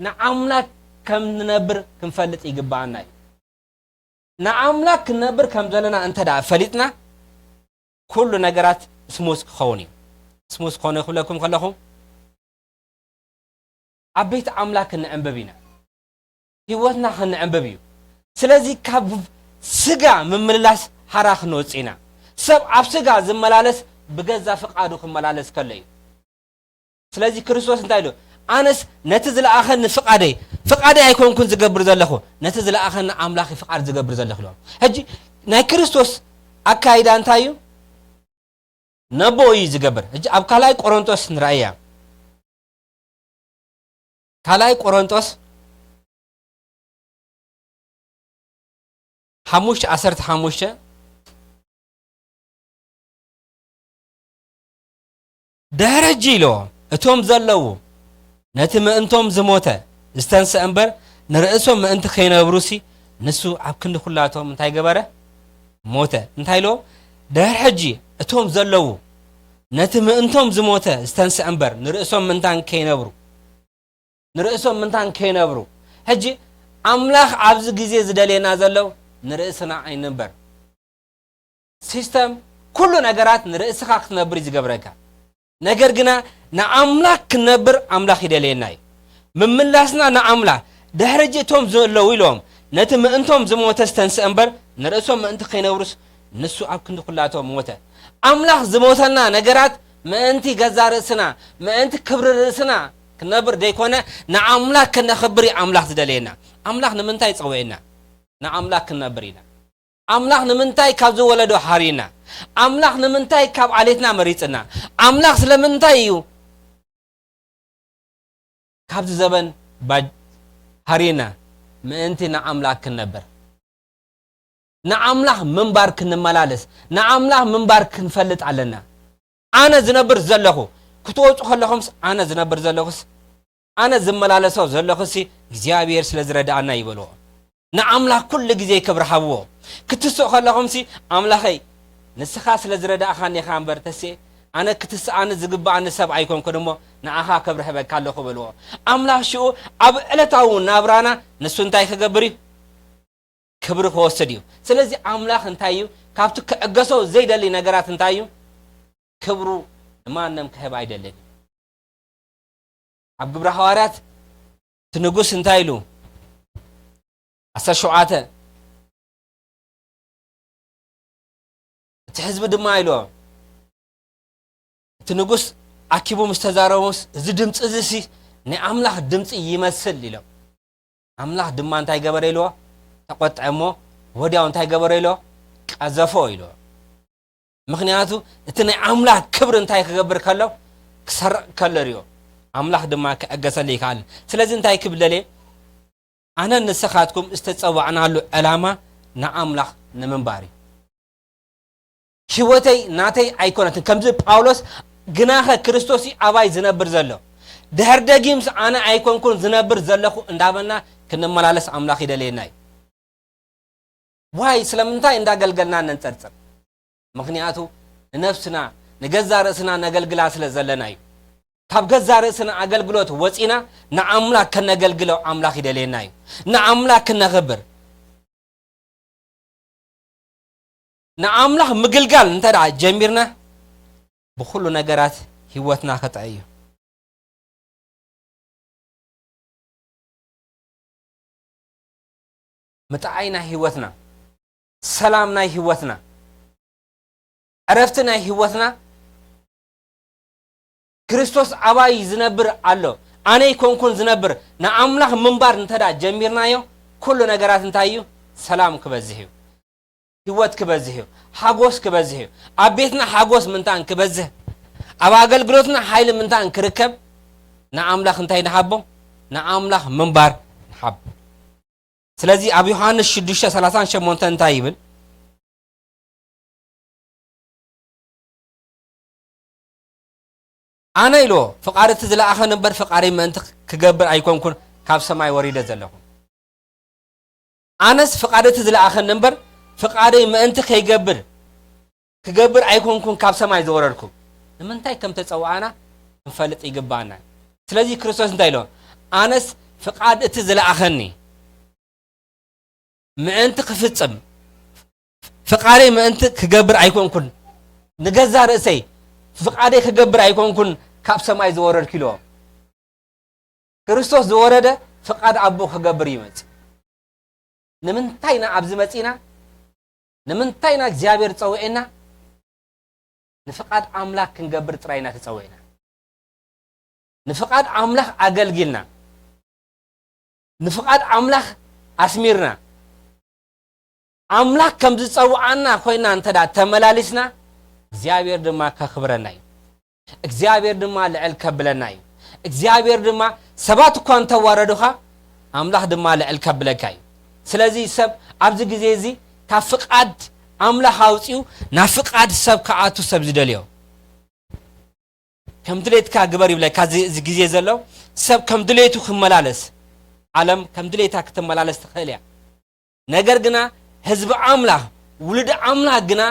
ንኣምላኽ ከም ንነብር ክንፈልጥ ይግብኣና እዩ። ንኣምላኽ ክንነብር ከም ዘለና እንተ ደኣ ፈሊጥና፣ ኩሉ ነገራት ስሙዝ ክኸውን እዩ። ስሙዝ ክኾነ ክብለኩም ከለኹ፣ ኣብ ቤት ኣምላኽ ክንዕንብብ ኢና። ህይወትና ክንዕንብብ እዩ። ስለዚ ካብ ስጋ ምምልላስ ሓራ ክንወጽእ ኢና። ሰብ ኣብ ስጋ ዝመላለስ ብገዛ ፍቓዱ ክመላለስ ከሎ እዩ። ስለዚ ክርስቶስ እንታይ ኢሉ? ኣነስ ነቲ ዝለኣኸኒ ፍቓደይ፣ ፍቓደይ ኣይኮንኩን ዝገብር ዘለኹ፣ ነቲ ዝለኣኸኒ ኣምላኽ ፍቓድ ዝገብር ዘለኹ ኢሉ። ሕጂ ናይ ክርስቶስ ኣካይዳ እንታይ እዩ? ነቦ እዩ ዝገብር። ሕጂ ኣብ ካልኣይ ቆሮንቶስ ንረኣያ። ካልኣይ ቆሮንቶስ ሓሙሽተ ዓሰርተ ሓሙሽተ፣ ድሕሪ ሕጂ ኢልዎ፣ እቶም ዘለዉ ነቲ ምእንቶም ዝሞተ ዝተንስአ እምበር፣ ንርእሶም ምእንቲ ከይነብሩሲ፣ ንሱ ኣብ ክንዲ ኩላቶም እንታይ ገበረ? ሞተ። እንታይ ኢልዎ? ድሕሪ ሕጂ እቶም ዘለዉ ነቲ ምእንቶም ዝሞተ ዝተንስአ እምበር፣ ንርእሶም ምእንታን ከይነብሩ፣ ንርእሶም ምእንታን ከይነብሩ። ሕጂ ኣምላኽ ኣብዚ ግዜ ዝደልየና ዘሎ ንርእስና ኣይንንበር። ሲስተም፣ ኩሉ ነገራት ንርእስኻ ክትነብር እዩ ዝገብረካ። ነገር ግና ንኣምላኽ ክንነብር ኣምላኽ ይደልየና እዩ። ምምላስና ንኣምላኽ፣ ድሕሪ ሕጂ እቶም ዘለዉ ኢሎም ነቲ ምእንቶም ዝሞተ ዝተንስአ እምበር፣ ንርእሶም ምእንቲ ከይነብሩስ፣ ንሱ ኣብ ክንዲ ኩላቶም ሞተ። ኣምላኽ ዝሞተልና ነገራት ምእንቲ ገዛ ርእስና፣ ምእንቲ ክብሪ ርእስና ክንነብር ደይኮነ፣ ንኣምላኽ ከነኽብር እዩ ኣምላኽ ዝደልየና። ኣምላኽ ንምንታይ ጸውዕና? ንኣምላኽ ክንነብር ኢና። ኣምላኽ ንምንታይ ካብዚ ወለዶ ሓሪና? ኣምላኽ ንምንታይ ካብ ዓሌትና መሪጽና? ኣምላኽ ስለምንታይ እዩ ካብዚ ዘበን ባጅ-፣ ሓሪና? ምእንቲ ንኣምላኽ ክንነብር፣ ንኣምላኽ ምንባር ክንመላለስ፣ ንኣምላኽ ምንባር ክንፈልጥ ኣለና። ኣነ ዝነብር ዘለኹ፣ ክትወጹ ከለኹምስ፣ ኣነ ዝነብር ዘለኹስ፣ ኣነ ዝመላለሶ ዘለኹሲ እግዚኣብሔር ስለ ዝረድኣና ይበልዎ። ንኣምላኽ ኩሉ ግዜ ክብሪ ሃብዎ። ክትስእ ከለኹምሲ፣ ኣምላኸይ፣ ንስኻ ስለ ዝረዳእኻኒ ኢኻ እምበር፣ ተስኤ፣ ኣነ ክትስኣኒ ዝግብኣኒ ሰብ ኣይኮንኩን እሞ፣ ንኣኻ ከብርህበካ ኣለኹ በልዎ። ኣምላኽ ሽኡ ኣብ ዕለታዊ ናብራና ንሱ እንታይ ክገብር እዩ? ክብሪ ክወስድ እዩ። ስለዚ ኣምላኽ እንታይ እዩ? ካብቲ ክዕገሶ ዘይደሊ ነገራት እንታይ እዩ? ክብሩ ንማንም ክህብ ኣይደልን እዩ። ኣብ ግብረ ሃዋርያት እቲ ንጉስ እንታይ ኢሉ? ዓሰርተ ሸውዓተ እቲ ህዝቢ ድማ ኢሎ እቲ ንጉስ ኣኪቡ ምስ ተዛረቦስ፣ እዚ ድምፂ እዚ ሲ ናይ ኣምላኽ ድምፂ ይመስል ኢሎም። ኣምላኽ ድማ እንታይ ገበረ ኢልዎ? ተቆጥዐ እሞ ወዲያው እንታይ ገበረ ኢልዎ? ቀዘፎ ኢልዎ። ምኽንያቱ እቲ ናይ ኣምላኽ ክብሪ እንታይ ክገብር ከሎ? ክሰርቕ ከሎ ሪኦ። ኣምላኽ ድማ ክዕገሰሉ ይከኣል። ስለዚ እንታይ ክብል ደልየ? ኣነ ንስኻትኩም ዝተጸዋዕናሉ ዕላማ ንኣምላኽ ንምንባር እዩ። ህይወተይ ናተይ ኣይኮነትን። ከምዚ ጳውሎስ ግናኸ ክርስቶስ እዩ ኣባይ ዝነብር ዘሎ። ድሕር ደጊምስ ኣነ ኣይኮንኩን ዝነብር ዘለኹ እንዳበልና ክንመላለስ ኣምላኽ ይደልየና እዩ። ዋይ ስለምንታይ እንዳገልገልና ነንጸርጽር? ምኽንያቱ ንነፍስና ንገዛ ርእስና ነገልግላ ስለ ዘለና እዩ። ካብ ገዛ ርእስና ኣገልግሎት ወጺና ንኣምላኽ ከነገልግሎ ኣምላኽ ይደልየና እዩ። ንኣምላኽ ክነኽብር ንኣምላኽ ምግልጋል እንተ ደኣ ጀሚርና ብኹሉ ነገራት ህይወትና ክጥዕይ እዩ። ምጥዓይ ናይ ህይወትና፣ ሰላም ናይ ህይወትና፣ ዕረፍቲ ናይ ህይወትና ክርስቶስ ኣባይ ዝነብር ኣሎ፣ ኣነ ኣይኮንኩን ዝነብር። ንኣምላኽ ምንባር እንተ ደኣ ጀሚርናዮ ኩሉ ነገራት እንታይ እዩ? ሰላም ክበዝሕ እዩ። ህይወት ክበዝሕ እዩ። ሓጎስ ክበዝሕ እዩ። ኣብ ቤትና ሓጎስ ምንታን ክበዝሕ፣ ኣብ ኣገልግሎትና ሓይሊ ምንታን ክርከብ ንኣምላኽ እንታይ ንሓቦ? ንኣምላኽ ምንባር ንሓቦ። ስለዚ ኣብ ዮሃንስ ሽዱሽተ ሰላሳን ሸሞንተን እንታይ ይብል? ኣነ ኢልዎ ፍቓድ እቲ ዝለኣኸኒ እምበር ፍቓደይ ምእንቲ ክገብር ኣይኮንኩን ካብ ሰማይ ወሪደ ዘለኹ። ኣነስ ፍቓድ እቲ ዝለኣኸኒ እምበር ፍቓደይ ምእንቲ ከይገብር ክገብር ኣይኮንኩን ካብ ሰማይ ዝወረድኩ። ንምንታይ ከም ተጸውኣና ክንፈልጥ ይግባና። ስለዚ ክርስቶስ እንታይ ኢሎ? ኣነስ ፍቓድ እቲ ዝለኣኸኒ ምእንቲ ክፍጽም ፍቓደይ ምእንቲ ክገብር ኣይኮንኩን፣ ንገዛ ርእሰይ ፍቓደይ ክገብር ኣይኮንኩን ካብ ሰማይ ዝወረድኩ ኢልዎ። ክርስቶስ ዝወረደ ፍቓድ ኣቦ ክገብር እዩ መጺኡ። ንምንታይ ኢና ኣብዚ መጺና? ንምንታይ ኢና እግዚኣብሔር ዝጸውዐና? ንፍቓድ ኣምላኽ ክንገብር ጥራይ ኢና ተጸዊዕና። ንፍቓድ ኣምላኽ ኣገልጊልና። ንፍቓድ ኣምላኽ ኣስሚርና። ኣምላኽ ከም ዝጸውዓና ኮይና እንተ ደኣ ተመላሊስና፣ እግዚኣብሔር ድማ ከኽብረና እዩ። እግዚኣብሔር ድማ ልዕል ከብለና እዩ። እግዚኣብሔር ድማ ሰባት እኳ እንተዋረዱኻ፣ ኣምላኽ ድማ ልዕል ከብለካ እዩ። ስለዚ ሰብ ኣብዚ ግዜ እዚ ካብ ፍቓድ ኣምላኽ ኣውጺኡ ናብ ፍቓድ ሰብ ክኣቱ ሰብ ዝደልዮ። ከም ድሌትካ ግበር ይብለካ። እዚ፣ እዚ ግዜ ዘሎ ሰብ ከም ድሌቱ ክመላለስ፣ ዓለም ከም ድሌታ ክትመላለስ ትኽእል እያ። ነገር ግና ህዝቢ ኣምላኽ፣ ውሉድ ኣምላኽ ግና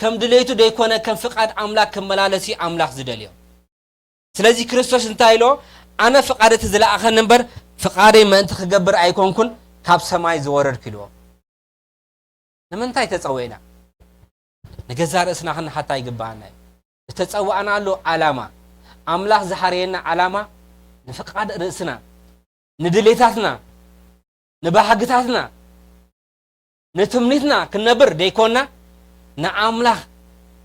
ከም ድሌቱ ደይኮነ ከም ፍቓድ ኣምላኽ ክመላለስ እዩ ኣምላኽ ዝደልዮ። ስለዚ ክርስቶስ እንታይ ኢሎ? ኣነ ፍቓድ እቲ ዝለኣኸኒ እምበር ፍቓደይ ምእንቲ ክገብር ኣይኮንኩን ካብ ሰማይ ዝወረድኩ ኢልዎ። ንምንታይ ተጸዊዕና? ንገዛ ርእስና ክንሓታ ይግብኣና እዩ። ዝተጸዋዕናሉ ዓላማ፣ ኣምላኽ ዝሓረየና ዓላማ ንፍቓድ ርእስና፣ ንድሌታትና፣ ንባህግታትና፣ ንትምኒትና ክንነብር ደይኮንና፣ ንኣምላኽ፣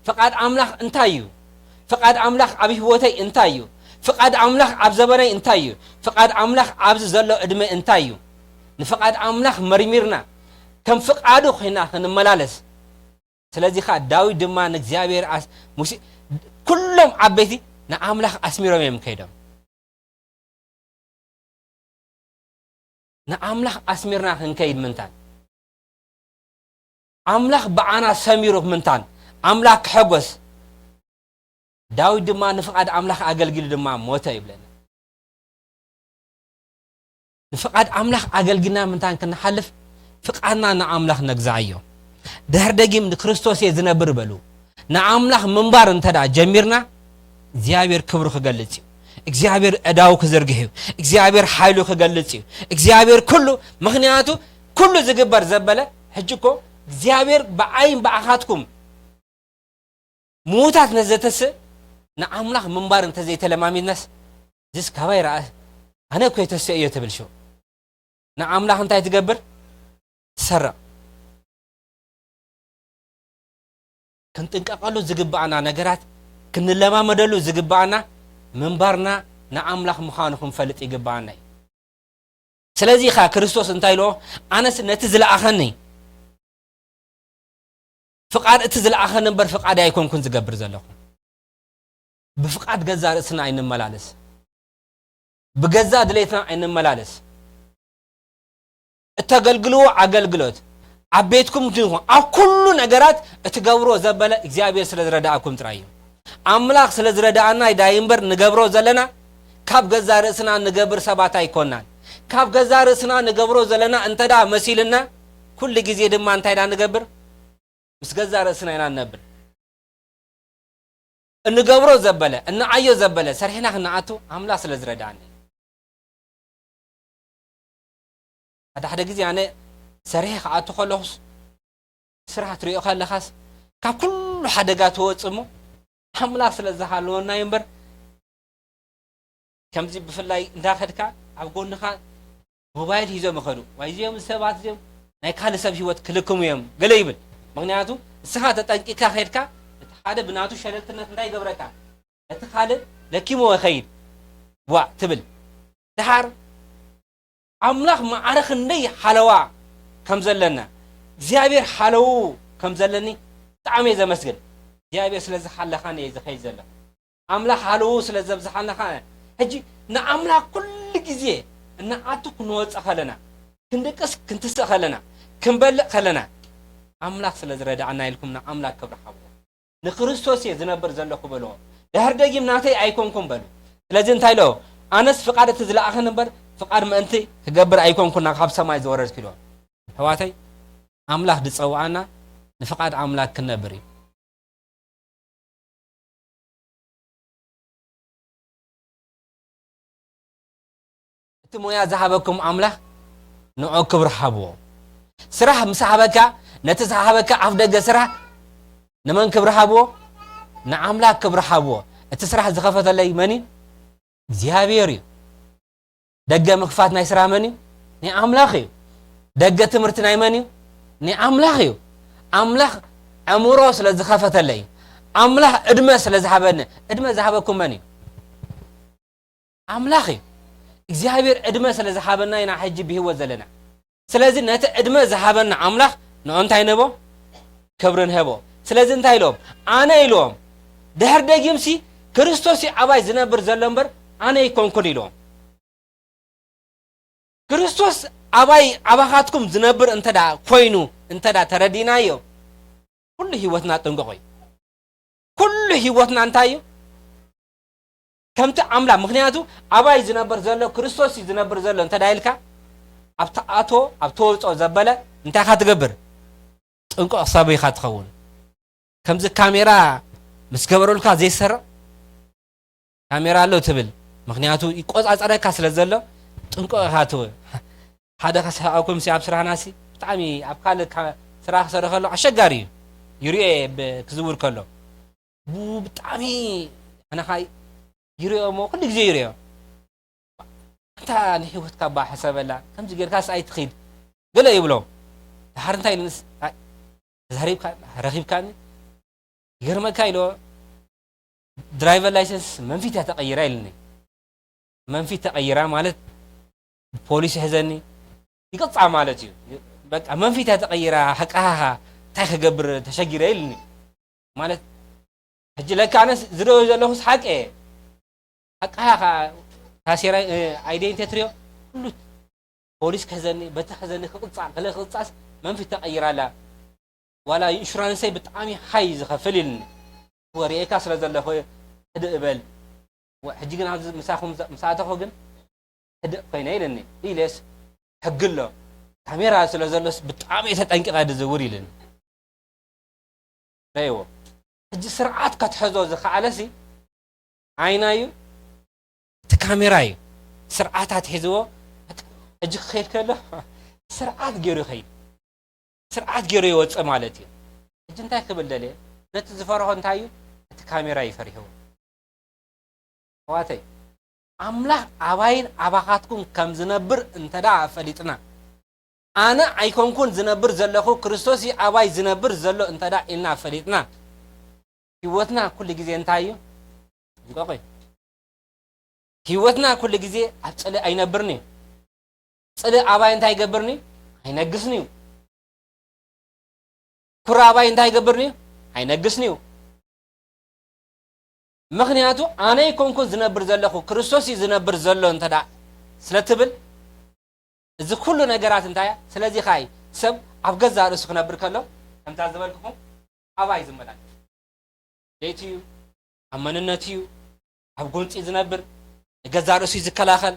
ፍቓድ ኣምላኽ እንታይ እዩ? ፍቓድ ኣምላኽ ኣብ ህይወተይ እንታይ እዩ? ፍቓድ ኣምላኽ ኣብ ዘበነይ እንታይ እዩ? ፍቓድ ኣምላኽ ኣብዚ ዘሎ ዕድመ እንታይ እዩ? ንፍቓድ ኣምላኽ መርሚርና፣ ከም ፍቓዱ ኮይና ክንመላለስ። ስለዚ ኸኣ ዳዊት ድማ ንእግዚኣብሔር ኣስ-፣ ሙሴ፣ ኩሎም ዓበይቲ ንኣምላኽ ኣስሚሮም እዮም ከይዶም። ንኣምላኽ ኣስሚርና ክንከይድ ምንታን፣ ኣምላኽ ብኣና ሰሚሩ ምንታን፣ ኣምላኽ ክሕጎስ። ዳዊት ድማ ንፍቓድ ኣምላኽ ኣገልጊሉ ድማ ሞተ ይብለና። ንፍቓድ ኣምላኽ ኣገልጊልና ምንታን ክንሓልፍ፣ ፍቓድና ንኣምላኽ ነግዛኣዮ። ድሕር ደጊም ንክርስቶስ እየ ዝነብር በሉ። ንኣምላኽ ምንባር እንተ ደኣ ጀሚርና፣ እግዚኣብሔር ክብሩ ክገልጽ እዩ። እግዚኣብሔር ዕዳው ክዝርግሕ እዩ። እግዚኣብሔር ሓይሉ ክገልጽ እዩ። እግዚኣብሔር ኩሉ፣ ምኽንያቱ ኩሉ ዝግበር ዘበለ፣ ሕጂ እኮ እግዚኣብሔር ብኣይን ብኣኻትኩም ምዉታት ነዘተስእ ንኣምላኽ ምንባር እንተዘይተለማሚድናስ፣ ዝስ ካባይ ረኣ፣ ኣነ እኮ የተስእ እዮ ትብል ሽው። ንኣምላኽ እንታይ ትገብር? ትሰርቕ። ክንጥንቀቐሉ ዝግብኣና ነገራት፣ ክንለማመደሉ ዝግብኣና፣ ምንባርና ንኣምላኽ ምዃኑ ክንፈልጥ ይግብኣና እዩ። ስለዚ ኸኣ ክርስቶስ እንታይ ኢልዎ? ኣነስ ነቲ ዝለኣኸኒ ፍቓድ እቲ ዝለኣኸኒ እምበር ፍቓድ ኣይኮንኩን ዝገብር ዘለኹ። ብፍቓድ ገዛ ርእስና ኣይንመላለስ። ብገዛ ድሌትና ኣይንመላለስ። እተገልግልዎ ኣገልግሎት፣ ኣብ ቤትኩም ይኹን ኣብ ኩሉ ነገራት እትገብርዎ ዘበለ እግዚኣብሔር ስለ ዝረዳእኩም ጥራይ እዩ። ኣምላኽ ስለ ዝረዳእና ዳይ እምበር ንገብሮ ዘለና ካብ ገዛ ርእስና ንገብር ሰባት ኣይኮናን። ካብ ገዛ ርእስና ንገብሮ ዘለና እንተ ደኣ መሲልና፣ ኩሉ ግዜ ድማ እንታይ ኢና ንገብር? ምስ ገዛ ርእስና ኢና ንነብር። እንገብሮ ዘበለ፣ እንዓዮ ዘበለ፣ ሰርሕና ክንኣቱ ኣምላኽ ስለ ዝረዳእኒ። ሓደ ሓደ ግዜ ኣነ ሰርሐ ክኣቱ ከለኹስ፣ ስራሕ ትሪኦ ከለኻስ፣ ካብ ኩሉ ሓደጋ ትወጽእ እሞ፣ ኣምላኽ ስለ ዝሃለወና እዩ እምበር፣ ከምዚ ብፍላይ እንዳኸድካ ኣብ ጎንኻ ሞባይል ሒዞም ይኸዱ። ዋይ፣ እዚኦም ሰባት እዚኦም ናይ ካልእ ሰብ ህይወት ክልክሙ እዮም ገለ ይብል። ምኽንያቱ እስኻ ተጠንቂቕካ ከድካ፣ እቲ ሓደ ብናቱ ሸለልትነት እንታይ ይገብረካ? እቲ ካልእ ለኪሞ ይኸይድ። ዋእ ትብል። ደሓር ኣምላኽ ማዕረ ክንደይ ሓለዋ ከም ዘለና፣ እግዚኣብሔር ሓለዉ ከም ዘለኒ ብጣዕሚ እየ ዘመስግን። እግዚኣብሔር ስለ ዝሓለኻኒ እየ ዝኸይድ ዘለኹ። ኣምላኽ ሃለዉ ስለ ዘብዝሓልና ኸዓ፣ ሕጂ ንኣምላኽ ኩሉ ግዜ እናኣቱ ክንወፅእ ኸለና፣ ክንድቅስ ክንትስእ ኸለና፣ ክንበልዕ ኸለና፣ ኣምላኽ ስለ ዝረድኣና ኢልኩም ንኣምላኽ ክብሪ ሃብዎ። ንክርስቶስ እየ ዝነብር ዘለኹ በልዎ። ድሕር ደጊም ናተይ ኣይኮንኩን በሉ። ስለዚ እንታይ ኢሎ? ኣነስ ፍቓድ እቲ ዝለኣኸኒ እምበር ፍቓድ ምእንቲ ክገብር ኣይኮንኩን ናብ ካብ ሰማይ ዝወረድኩ ኢልዎ። ኣሕዋተይ፣ ኣምላኽ ዝጸውዓና ንፍቓድ ኣምላኽ ክንነብር እዩ። እቲ ሞያ ዝሃበኩም ኣምላኽ ንዑ ክብሪ ሃብዎ። ስራሕ ምስ ሃበካ፣ ነቲ ዝሃበካ ኣፍ ደገ ስራሕ ንመን ክብሪ ሃብዎ? ንኣምላኽ ክብሪ ሃብዎ። እቲ ስራሕ ዝኸፈተለይ መን እዩ? እግዚኣብሔር እዩ። ደገ ምኽፋት ናይ ስራሕ መን እዩ? ናይ ኣምላኽ እዩ። ደገ ትምህርቲ ናይ መን እዩ? ናይ ኣምላኽ እዩ። ኣምላኽ ኣእምሮ ስለ ዝኸፈተለይ፣ ኣምላኽ ዕድመ ስለ ዝሃበኒ፣ ዕድመ ዝሃበኩም መን እዩ? ኣምላኽ እዩ። እግዚኣብሔር ዕድመ ስለ ዝሃበና ኢና ሕጂ ብህይወት ዘለና። ስለዚ ነቲ ዕድመ ዝሃበና ኣምላኽ ንዑ እንታይ ንህቦ? ክብሪ ንህቦ። ስለዚ እንታይ ኢሎም? ኣነ ኢልዎም። ድሕር ደጊምሲ ክርስቶስ እዩ ኣባይ ዝነብር ዘሎ እምበር ኣነ ኣይኮንኩን ኢልዎም። ክርስቶስ ኣባይ ኣባኻትኩም ዝነብር እንተ ደኣ ኮይኑ፣ እንተ ደኣ ተረዲእናዮ፣ ኩሉ ህይወትና ጥንቁቕ እዩ። ኩሉ ህይወትና እንታይ እዩ? ከምቲ ኣምላኽ፣ ምኽንያቱ ኣባይ ዝነብር ዘሎ ክርስቶስ እዩ ዝነብር ዘሎ እንተ ደኣ ኢልካ፣ ኣብ ትኣትዎ ኣብ ትወፅኦ ዘበለ እንታይ ኢኻ ትገብር? ጥንቁቕ ሰብ ኢኻ ትኸውን። ከምዚ ካሜራ ምስ ገበረልካ ዘይሰርቕ ካሜራ ኣሎ ትብል፣ ምኽንያቱ ይቆጻጸረካ ስለ ዘሎ ጥንቁቕ ኢኻ ትብል። ሓደ ከስሕቐኩም ሲ ኣብ ስራሕና ሲ ብጣዕሚ ኣብ ካልእ ካ-፣ ስራሕ ክሰርሕ ከሎ ኣሸጋሪ እዩ። ይሪኦ እየ ብ-፣ ክዝውር ከሎ። ቡ-፣ ብጣዕሚ ኣነ ኸኣ ይሪኦ እሞ ኩሉ ግዜ ይሪኦ። ኣንታ ንህይወትካ እባ ሕሰበላ፣ ከምዚ ጌርካስ ኣይትኺድ ገለ ይብሎ። ድሓር እንታይ ኢሉንስ፣ ኣይ፣ ተዛሪብካ፣ ረኺብካኒ፣ ይገርመካ ኢሎ፣ ድራይቨር ላይሰንስ መንፊት እያ ተቐይራ ኢልኒ። መንፊት ተቐይራ ማለት ፖሊስ ይሕዘኒ፣ ይቅጻ ማለት እዩ። በቃ መንፊት እያ ተቐይራ፣ ሃቃሃኻ እንታይ ክገብር ተሸጊረ ኢልኒ። ማለት ሕጂ ለካ ኣነስ ዝደዮ ዘለኹስ ሓቂ እየ። ሓቃኻ ታሴራ፣ እ፣ ኣይደንቴ ትሪኦ፣ ኩሉ ፖሊስ ክሕዘኒ፣ በቲ ክሕዘኒ ክቕጻ፣ ገለ ክቕጻስ መንፊት ተቐይራ ኣላ። ዋላ ኢንሹራንሰይ ብጣዕሚ ሃይ ዝኸፍል ኢልኒ። ወሪኤካ ስለ ዘለኹ ህድእ እበል። ወ-፣ ሕጂ ግን ኣብዚ ምሳኹም ዘ-፣ ምስ ኣተኹ ግን ህድእ ኮይነ ኢልኒ። ኢለስ ሕጊ ኣሎ። ካሜራ ስለ ዘሎስ ብጣዕሚ እየ ተጠንቂቐ ዝዝውር ኢልኒ። ረእይዎ። ሕጂ ስርዓት ከትሕዞ ዝኸኣለሲ ኣይና እዩ። እቲ ካሜራ እዩ። ስርዓት ኣትሒዝዎ፣ በቃ፣ ሕጂ ክኸይድ ከሎ ስርዓት ገይሩ ይኸይድ። ስርዓት ገይሩ ይወፅእ ማለት እዩ። ሕጂ እንታይ ክብል ደልየ? ነቲ ዝፈርሆ እንታይ እዩ? እቲ ካሜራ እዩ ፈሪህዎ። ኣሕዋተይ፣ ኣምላኽ ኣባይን ኣባኻትኩም ከም ዝነብር እንተ ደኣ ፈሊጥና፣ ኣነ ኣይኮንኩን ዝነብር ዘለኹ፣ ክርስቶስ እዩ ኣባይ ዝነብር ዘሎ እንተ ደኣ ኢልና ፈሊጥና፣ ህይወትና ኩሉ ግዜ እንታይ እዩ? ዝቆቕ እዩ። ህይወትና ኩሉ ግዜ ኣብ ጽልኢ ኣይነብርን እዩ። ጽልኢ ኣባይ እንታይ ይገብርን እዩ? ኣይነግስን እዩ። ኩራ ኣባይ እንታይ ይገብርን እዩ? ኣይነግስን እዩ። ምኽንያቱ ኣነ ኣይኮንኩን ዝነብር ዘለኹ፣ ክርስቶስ እዩ ዝነብር ዘሎ እንተ ደኣ ስለ ትብል፣ እዚ ኩሉ ነገራት እንታይ እያ? ስለዚ ኸኣ እዩ ሰብ ኣብ ገዛእ ርእሱ ክነብር ከሎ፣ ከምታ ዝበልኩኹም፣ ኣባይ ዝመላለስ። ድሌቱ እዩ፣ ኣብ መንነቱ እዩ፣ ኣብ ጎንጺ ዝነብር፣ ንገዛእ ርእሱ እዩ ዝከላኸል፣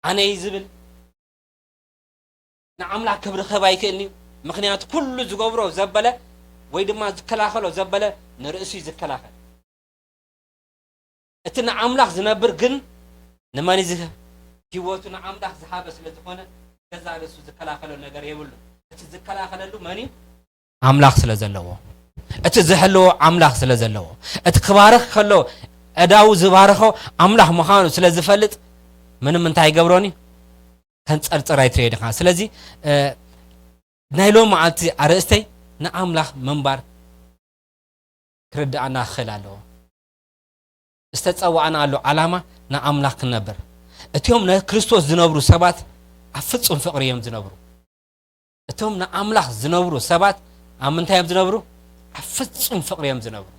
ኣነ እዩ ዝብል፣ ንኣምላኽ ክብሪ ክህብ ኣይክእልን እዩ። ምኽንያቱ ኩሉ ዝገብሮ ዘበለ ወይ ድማ ዝከላኸሎ ዘበለ ንርእሱ እዩ ዝከላኸል። እቲ ንኣምላኽ ዝነብር ግን ንመን እዩ ዝህብ? ህይወቱ ንኣምላኽ ዝሃበ ስለ ዝኾነ፣ ገዛእ ርእሱ ዝከላኸሎ ነገር የብሉን። እቲ ዝከላኸለሉ መን እዩ? ኣምላኽ ስለ ዘለዎ። እቲ ዝሕልዎ ኣምላኽ ስለ ዘለዎ። እቲ ክባርኽ ከሎ፣ ዕዳዉ ዝባረኾ ኣምላኽ ምዃኑ ስለ ዝፈልጥ፣ ምንም እንታይ ይገብሮን እዩ? ከንጸርጽር ኣይትርእዮን ኢኻ። ስለዚ፣ እ፣ ናይ ሎሚ መዓልቲ ኣርእስተይ ንኣምላኽ ምንባር ክርድኣና ክኽእል ኣለዎ። ዝተጸዋዕናሉ ዓላማ ንኣምላኽ ክንነብር። እቲኦም ንክርስቶስ ዝነብሩ ሰባት ኣብ ፍጹም ፍቕሪ እዮም ዝነብሩ። እቶም ንኣምላኽ ዝነብሩ ሰባት ኣብ ምንታይ እዮም ዝነብሩ? ኣብ ፍጹም ፍቕሪ እዮም ዝነብሩ።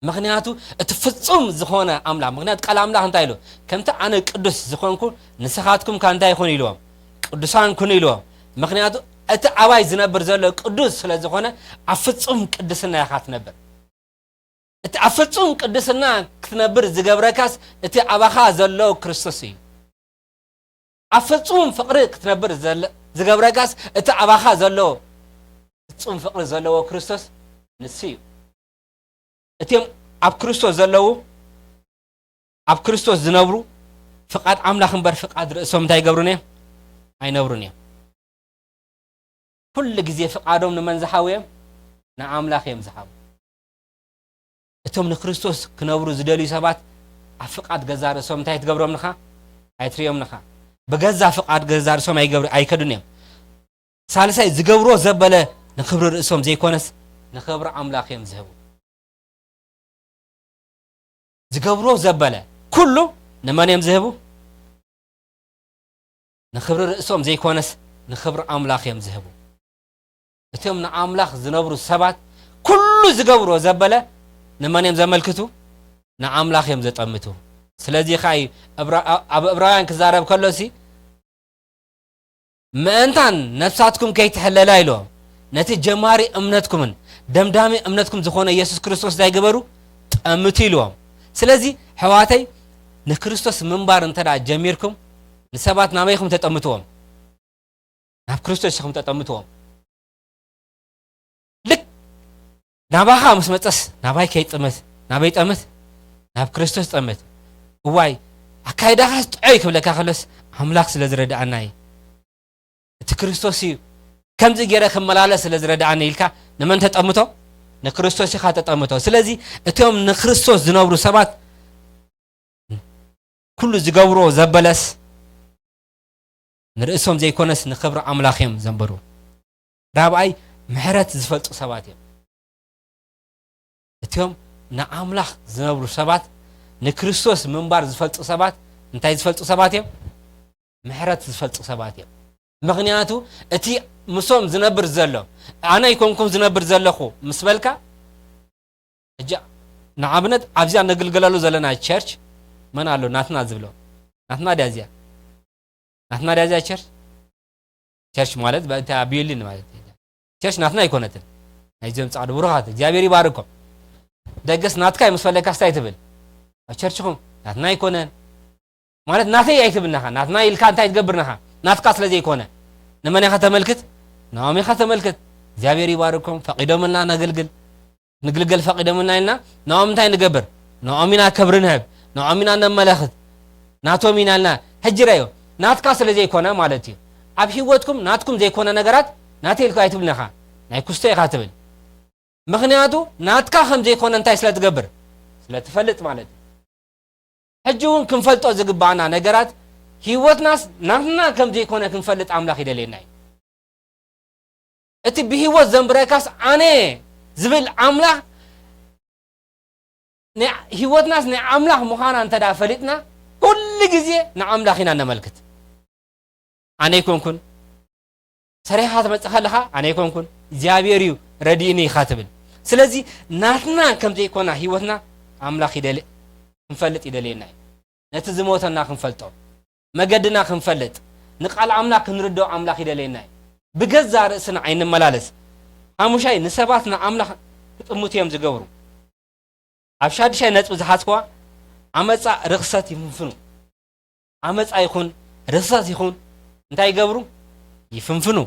ምኽንያቱ እቲ ፍጹም ዝኾነ ኣምላኽ፣ ምኽንያቱ ቃል ኣምላኽ እንታይ ኢሉ? "ከምቲ ኣነ ቅዱስ ዝኾንኩ ንስኻትኩም ከኣ እንታይ ይኹኑ?" ኢልዎም። "ቅዱሳን ኩኑ" ኢልዎም። ምኽንያቱ እቲ ኣባይ ዝነብር ዘሎ ቅዱስ ስለ ዝኾነ ኣብ ፍጹም ቅድስና ኢኻ ትነብር። እቲ ኣብ ፍጹም ቅድስና ክትነብር ዝገብረካስ እቲ ኣባኻ ዘሎ ክርስቶስ እዩ። ኣብ ፍጹም ፍቕሪ ክትነብር ዘለ-፣ ዝገብረካስ እቲ ኣባኻ ዘሎ ፍጹም ፍቕሪ ዘለዎ ክርስቶስ ንሱ እዩ። እቲኦም ኣብ ክርስቶስ ዘለዉ፣ ኣብ ክርስቶስ ዝነብሩ ፍቓድ ኣምላኽ እምበር ፍቓድ ርእሶም እንታይ ይገብሩን እዮም? ኣይነብሩን እዮም። ኩሉ ግዜ ፍቓዶም ንመን ዝሃቡ እዮም? ንኣምላኽ እዮም ዝሃቡ። እቶም ንክርስቶስ ክነብሩ ዝደልዩ ሰባት ኣብ ፍቓድ ገዛ ርእሶም እንታይ ትገብሮም ንኻ? ኣይትርእዮም ንኻ። ብገዛ ፍቓድ ገዛ ርእሶም ኣይገብሩ-፣ ኣይከዱን እዮም። ሳልሳይ፣ ዝገብርዎ ዘበለ ንክብሪ ርእሶም ዘይኮነስ ንክብሪ ኣምላኽ እዮም ዝህቡ። ዝገብርዎ ዘበለ ኩሉ ንመን እዮም ዝህቡ? ንክብሪ ርእሶም ዘይኮነስ ንክብሪ ኣምላኽ እዮም ዝህቡ። እቶም ንኣምላኽ ዝነብሩ ሰባት ኩሉ ዝገብርዎ ዘበለ ንመን እዮም ዘመልክቱ? ንኣምላኽ እዮም ዘጠምቱ። ስለዚ ኸኣ እዩ እብራ-፣ ኣብ እብራውያን ክዛረብ ከሎሲ፣ "ምእንታን ነፍሳትኩም ከይትሕለላ" ኢልዎም፣ "ነቲ ጀማሪ እምነትኩምን ደምዳሚ እምነትኩም ዝኾነ የሱስ ክርስቶስ እንታይ ግበሩ? ጠምቱ" ኢልዎም። ስለዚ ኣሕዋተይ፣ ንክርስቶስ ምንባር እንተ ደኣ ጀሚርኩም፣ ንሰባት ናበይ ኢኹም ተጠምትዎም? ናብ ክርስቶስ ኢኹም ተጠምትዎም። ልክ ናባኻ ምስ መጸስ፣ ናባይ ከይጥምት፣ ናበይ ጠምት? ናብ ክርስቶስ ጠምት። እዋይ፣ ኣካይዳኻስ ጥዑይ ክብለካ ከሎስ፣ ኣምላኽ ስለ ዝረድኣና እዩ። እቲ ክርስቶስ እዩ፣ ከምዚ ገይረ ክመላለስ ስለ ዝረድኣኒ ኢልካ ንመን ተጠምቶ? ንክርስቶስ ኢኻ ተጠምቶ። ስለዚ እቶም ንክርስቶስ ዝነብሩ ሰባት ኩሉ ዝገብርዎ ዘበለስ ንርእሶም ዘይኮነስ ንኽብሪ ኣምላኽ እዮም ዘንብሩ። ራብኣይ፣ ምሕረት ዝፈልጡ ሰባት እዮም። እቲኦም ንኣምላኽ ዝነብሩ ሰባት፣ ንክርስቶስ ምንባር ዝፈልጡ ሰባት፣ እንታይ ዝፈልጡ ሰባት እዮም? ምሕረት ዝፈልጡ ሰባት እዮም። ምኽንያቱ እቲ ምሶም ዝነብር ዘሎ፣ ኣነ ኣይኮንኩን ዝነብር ዘለኹ ምስ በልካ፣ ሕጂ ንኣብነት ኣብዚኣ ነግልግለሉ ዘለና ቸርች መን ኣሎ? ናትና ዝብሎ። ናትና ድያ እዚኣ? ናትና ድያ እዚኣ ቸርች? ቸርች ማለት በእንተ ቢልዲንግ ማለት እዩ። ቸርች ናትና ኣይኮነትን። ናይዞም ጻዕዱ ብሩኻት፣ እግዚኣብሔር ይባርኮም። ደገስ ናትካ እዩ ምስ ፈለካ ስታይ ትብል። ኣብ ቸርችኹም ናትና ኣይኮነን። ማለት ናተይ ኣይትብል ናኻ። ናትና ኢልካ እንታይ ትገብር ናኻ? ናትካ ስለ ዘይኮነ። ንመን ኢኻ ተመልክት? ንኦም ኢኻ ተመልክት። እግዚኣብሔር ይባርኮም። ፈቒዶምልና ነገልግል። ንግልገል ፈቒዶምልና ኢልና ንኦም እንታይ ንገብር? ንኦም ኢና ክብሪ ንህብ፣ ንኦም ኢና ነመለኽት፣ ናቶም ኢና ኢልና። ሕጂ ረዮ፣ ናትካ ስለ ዘይኮነ ማለት እዩ። ኣብ ህይወትኩም ናትኩም ዘይኮነ ነገራት ናተይ ኢልካ ኣይትብልንኻ። ናይ ኩስቶ ኢኻ ትብል። ምኽንያቱ ናትካ ከም ዘይኮነ እንታይ ስለ ትገብር? ስለ ትፈልጥ ማለት እዩ። ሕጂ እውን ክንፈልጦ ዝግባኣና ነገራት፣ ህይወትናስ ናትና ከም ዘይኮነ ክንፈልጥ ኣምላኽ ይደልየና እዩ። እቲ ብህይወት ዘንብረካስ ኣነ ዝብል ኣምላኽ፣ ናይ ህይወትናስ ናይ ኣምላኽ ምዃና እንተ ደኣ ፈሊጥና፣ ኩሉ ግዜ ንኣምላኽ ኢና ነመልክት። ኣነ ኣይኮንኩን፣ ሰሪሕኻ ትመጽእ ከለኻ ኣነ ኣይኮንኩን፣ እግዚኣብሔር እዩ ረዲእኒ ኢኻ ትብል። ስለዚ ናትና ከም ዘይኮና ህይወትና ኣምላኽ ይደል-፣ ክንፈልጥ ይደልየና እዩ። ነቲ ዝሞተና ክንፈልጦ፣ መገድና ክንፈልጥ፣ ንቃል ኣምላኽ ክንርድኦ ኣምላኽ ይደልየና እዩ። ብገዛ ርእስና ኣይንመላለስ። ሓሙሻይ፣ ንሰባት ንኣምላኽ ክጥምቱ እዮም ዝገብሩ። ኣብ ሻድሻይ ነጥቢ ዝሓዝክዋ፣ ዓመጻ ርኽሰት ይፍንፍኑ። ዓመጻ ይኹን ርኽሰት ይኹን እንታይ ይገብሩ? ይፍንፍኑ።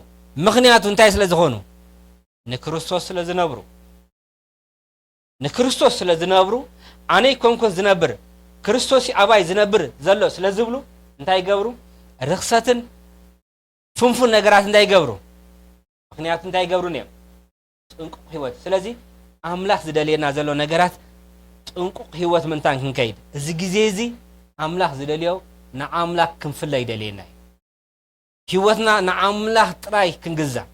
ምኽንያቱ እንታይ ስለ ዝኾኑ? ንክርስቶስ ስለ ዝነብሩ። ንክርስቶስ ስለ ዝነብሩ፣ ኣነ ኣይኮንኩን ዝነብር፣ ክርስቶስ እዩ ኣባይ ዝነብር ዘሎ ስለ ዝብሉ እንታይ ይገብሩ? ርኽሰትን ፍንፉን ነገራት እንታይ ይገብሩ? ምኽንያቱ እንታይ ይገብሩን እዮም? ጥንቁቕ ህይወት። ስለዚ ኣምላኽ ዝደልየና ዘሎ ነገራት ጥንቁቕ ህይወት ምንታን ክንከይድ፣ እዚ ግዜ እዚ ኣምላኽ ዝደልዮ ንኣምላኽ ክንፍለ ይደልየና እዩ። ህይወትና ንኣምላኽ ጥራይ ክንግዛእ።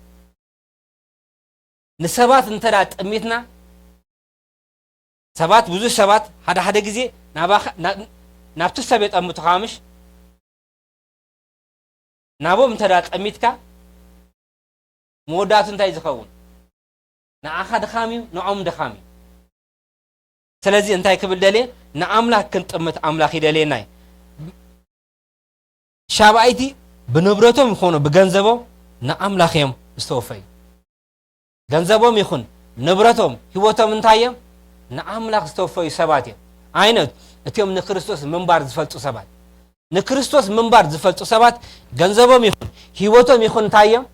ንሰባት እንተ ደኣ ጠሚትና፣ ሰባት፣ ብዙሕ ሰባት ሓደ ሓደ ግዜ ናባኻ፣ ና-፣ ናብቲ ሰብ የጠምቱኻ ምሽ? ናቦም እንተ ደኣ ጠሚትካ፣ መወዳእቱ እንታይ ዝኸውን? ንዓኻ ድኻም እዩ፣ ንዖም ድኻም እዩ። ስለዚ እንታይ ክብል ደልየ? ንኣምላኽ ክንጥምት ኣምላኽ ይደልየና እዩ። ሻብኣይቲ ብንብረቶም ይኾኑ ብገንዘቦም ንኣምላኽ እዮም ዝተወፈዩ። ገንዘቦም ይኹን ንብረቶም፣ ህይወቶም እንታይ እዮም? ንኣምላኽ ዝተወፈዩ ሰባት እዮም። ዓይነት እቲኦም ንክርስቶስ ምንባር ዝፈልጡ ሰባት። ንክርስቶስ ምንባር ዝፈልጡ ሰባት ገንዘቦም ይኹን ህይወቶም ይኹን እንታይ እዮም?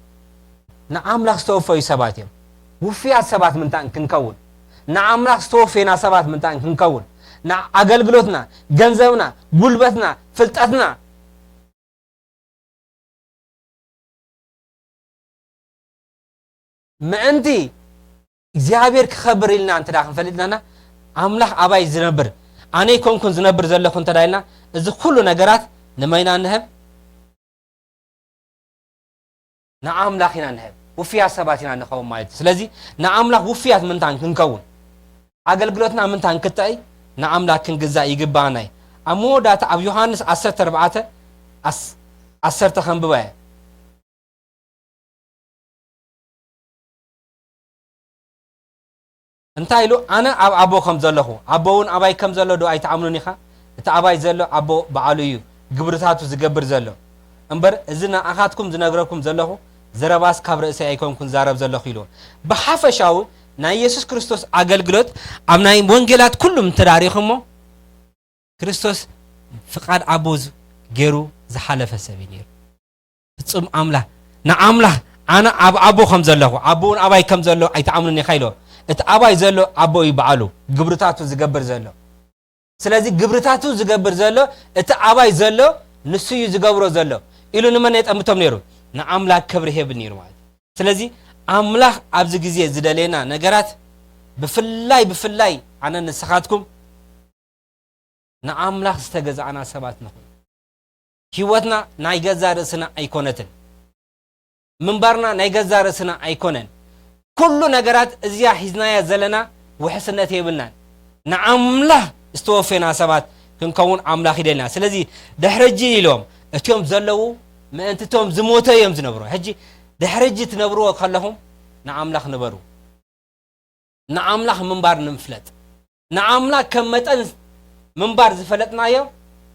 ንኣምላኽ ዝተወፈዩ ሰባት እዮም። ውፍያት ሰባት ምንታን ክንከውን፣ ንኣምላኽ ዝተወፈየና ሰባት ምንታን ክንከውን፣ ንኣገልግሎትና፣ ገንዘብና፣ ጉልበትና፣ ፍልጠትና፣ ምእንቲ እግዚኣብሔር ክኸብር ኢልና እንተ ደኣ ክንፈልጥ ኣለና፣ ኣምላኽ ኣባይ ዝነብር፣ ኣነ ኣይኮንኩን ዝነብር ዘለኹ እንተ ደኣ ኢልና፣ እዚ ኩሉ ነገራት ንመይና ንህብ? ንኣምላኽ ኢና ንህብ። ውፍያት ሰባት ኢና ንኸውን ማለት እዩ። ስለዚ ንኣምላኽ ውፍያት ምንታን ክንከውን፣ ኣገልግሎትና ምንታን ክተኢ ንኣምላኽ ክንግዛእ ይግባኣና እዩ። ኣብ መወዳእታ ኣብ ዮሃንስ ዓሰርተ ኣርባዕተ ዓስ-፣ ዓሰርተ ከንብባ እየ። እንታይ ኢሉ? ኣነ ኣብ ኣቦ ከም ዘለኹ፣ ኣቦ እውን ኣባይ ከም ዘሎ ዶ ኣይትኣምኑን ኢኻ? እቲ ኣባይ ዘሎ ኣቦ በዓሉ እዩ፣ ግብርታቱ ዝገብር ዘሎ። እምበር እዚ ንኣኻትኩም ዝነግረኩም ዘለኹ ዘረባስ ካብ ርእሰይ ኣይኮንኩን ዛረብ ዘለኹ ኢልዎ። ብሓፈሻዊ ናይ የሱስ ክርስቶስ ኣገልግሎት ኣብ ናይ ወንጌላት ኩሉም ተዳሪኹሞ፣ ክርስቶስ ፍቓድ ኣቦ ዝ-፣ ገይሩ ዝሓለፈ ሰብ እዩ ነይሩ። ፍጹም ኣምላኽ፣ ንኣምላኽ ኣነ ኣብ ኣቦ ከም ዘለኹ፣ ኣቦ እውን ኣባይ ከም ዘሎ ኣይትኣምኑን ኢኻ ኢሎ። እቲ ኣባይ ዘሎ ኣቦ እዩ በዓሉ፣ ግብርታቱ ዝገብር ዘሎ። ስለዚ ግብርታቱ ዝገብር ዘሎ፣ እቲ ኣባይ ዘሎ፣ ንሱ እዩ ዝገብሮ ዘሎ ኢሉ ንመን የጠምቶም ነይሩ? ንኣምላኽ ክብሪ ይህብ ነይሩ ማለት እዩ። ስለዚ ኣምላኽ ኣብዚ ግዜ ዝደልየና ነገራት ብፍላይ፣ ብፍላይ ኣነ ንስኻትኩም ንኣምላኽ ዝተገዛእና ሰባት ንኹን። ህይወትና ናይ ገዛ ርእስና ኣይኮነትን። ምንባርና ናይ ገዛ ርእስና ኣይኮነን። ኩሉ ነገራት እዚኣ ሒዝናያ ዘለና ውሕስነት የብልናን። ንኣምላኽ ዝተወፈና ሰባት ክንከውን ኣምላኽ ይደልና። ስለዚ ድሕሪ ሕጂ ኢሎም እቲኦም ዘለዉ ምእንቲ እቶም ዝሞተ እዮም ዝነብሩ። ሕጂ ድሕሪ ሕጂ ትነብርዎ ከለኹም ንኣምላኽ ንበሩ። ንኣምላኽ ምንባር ንምፍለጥ፣ ንኣምላኽ ከም መጠን ምንባር ዝፈለጥናዮ፣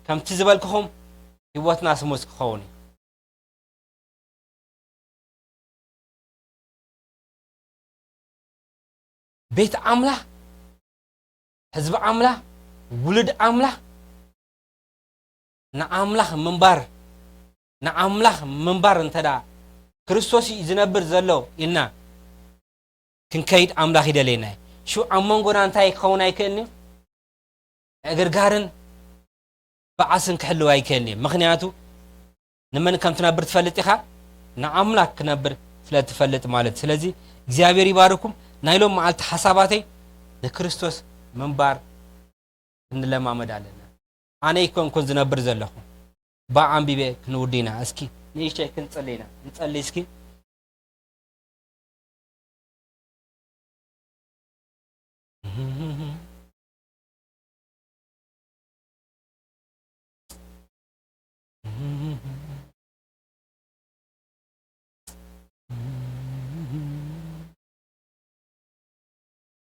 ከምቲ ዝበልክኹም ህይወትና ስሙዝ ክኸውን እዩ። ቤት ኣምላኽ፣ ህዝቢ ኣምላኽ፣ ውሉድ ኣምላኽ፣ ንኣምላኽ ምንባር፣ ንኣምላኽ ምንባር እንተ ደኣ ክርስቶስ እዩ ዝነብር ዘሎ ኢልና ክንከይድ ኣምላኽ ይደልየና እዩ። ሽዑ ኣብ መንጎና እንታይ ክኸውን ኣይክእልን እዩ? ዕግርጋርን ባዓስን ክሕልው ኣይክእልን እየ። ምኽንያቱ ንመን ከም ትነብር ትፈልጥ ኢኻ? ንኣምላኽ ክነብር ስለ ትፈልጥ ማለት። ስለዚ እግዚኣብሔር ይባርኩም። ናይ ሎም መዓልቲ ሓሳባተይ ንክርስቶስ ምንባር ክንለማመድ ኣለና። ኣነ ኣይኮንኩን ዝነብር ዘለኹ። ብኣንቢበ ክንውዲ ኢና። እስኪ ንእሽተይ ክንጽሊ ኢና። ንጸሊ እስኪ።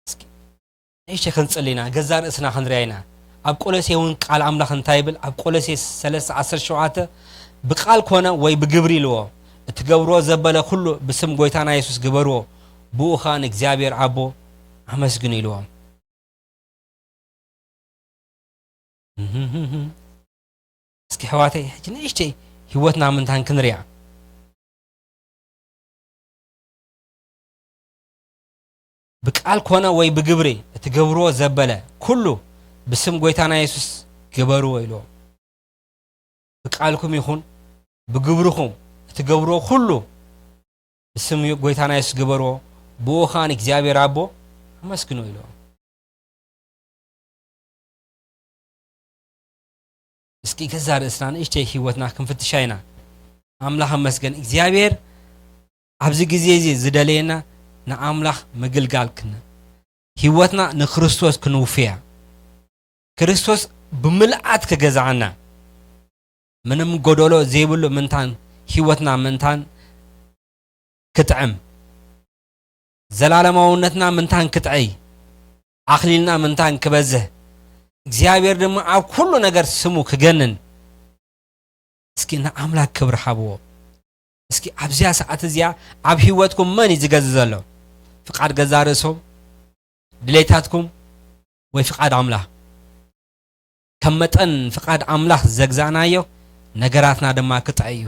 እስኪ ንእሽተይ ክንጽሊ ኢና፣ ገዛ ርእስና ክንርያ ኢና። ኣብ ቆሎሴ እውን ቃል ኣምላኽ እንታይ ይብል? ኣብ ቆሎሴ ሰለስተ ዓሰርተ ሸውዓተ፣ "ብቃል ኮነ ወይ ብግብሪ" ኢልዎ፣ "እትገብርዎ ዘበለ ኩሉ ብስም ጎይታና የሱስ ግበርዎ፣ ብኡ ኸኣ ንእግዚኣብሔር ኣቦ ኣመስግኑ" ኢልዎም። እስኪ ኣሕዋተይ፣ ሕጂ ንእሽተይ ህይወትና ምንታን ክንርያ። "ብቃል ኮነ ወይ ብግብሪ እትገብርዎ ዘበለ ኩሉ ብስም ጎይታና የሱስ ግበርዎ" ኢልዎም። ብቃልኩም ይኹን ብግብርኹም እትገብርዎ ኩሉ ብስም ጎይታና የሱስ ግበርዎ፣ ብኡ ኸኣ ንእግዚኣብሔር ኣቦ ኣመስግኑ ኢልዎም። እስኪ ገዛ ርእስና ንእሽተይ ህይወትና ክንፍትሻ ኢና። ኣምላኽ ኣመስገን። እግዚኣብሔር ኣብዚ ግዜ እዚ ዝደለየና ንኣምላኽ ምግልጋል ክን-፣ ህይወትና ንክርስቶስ ክንውፍያ፣ ክርስቶስ ብምልኣት ክገዝኣና፣ ምንም ጎደሎ ዘይብሉ ምንታን ህይወትና ምንታን ክጥዕም፣ ዘላለማውነትና ምንታን ክጥዕይ፣ ኣኽሊልና ምንታን ክበዝህ፣ እግዚኣብሔር ድማ ኣብ ኩሉ ነገር ስሙ ክገንን። እስኪ ንኣምላክ ክብሪ ሃብዎ። እስኪ ኣብዚኣ ሰዓት እዚኣ ኣብ ህይወትኩም መን እዩ ዝገዝእ ዘሎ? ፍቃድ ገዛ ርእሶም፣ ድሌታትኩም፣ ወይ ፍቃድ ኣምላኽ? ከም መጠን ፍቃድ ኣምላኽ ዘግዛእናዮ፣ ነገራትና ድማ ክጥዕይ እዩ።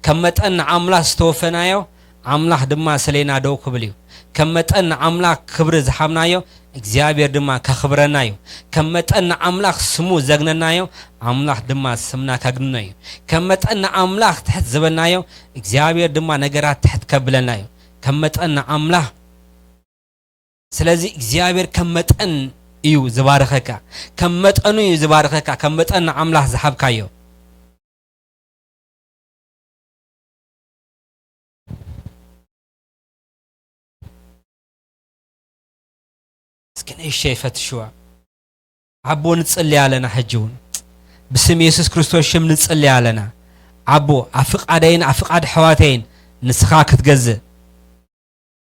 ከም መጠን ንኣምላኽ ዝተወፈናዮ፣ ኣምላኽ ድማ ሰሌና ደው ክብል እዩ። ከም መጠን ንኣምላኽ ክብሪ ዝሃብናዮ፣ እግዚኣብሔር ድማ ከኽብረና እዩ። ከም መጠን ንኣምላኽ ስሙ ዘግነናዮ፣ ኣምላኽ ድማ ስምና ከግንኖ እዩ። ከም መጠን ንኣምላኽ ትሕት ዝበልናዮ፣ እግዚኣብሔር ድማ ነገራት ትሕት ከብለና እዩ። ከም መጠን ንኣምላኽ ስለዚ እግዚኣብሔር ከም መጠን እዩ ዝባርኸካ። ከም መጠኑ እዩ ዝባርኸካ፣ ከም መጠን ንኣምላኽ ዝሃብካዮ። እስኪ ንእሽተይ ፈትሽዋ። ኣቦ ንጽሊ ኣለና፣ ሕጂ እውን ብስም የሱስ ክርስቶስ ሽም ንጽሊ ኣለና። ኣቦ ኣብ ፍቓደይን ኣብ ፍቓድ ኣሕዋተይን ንስኻ ክትገዝእ፣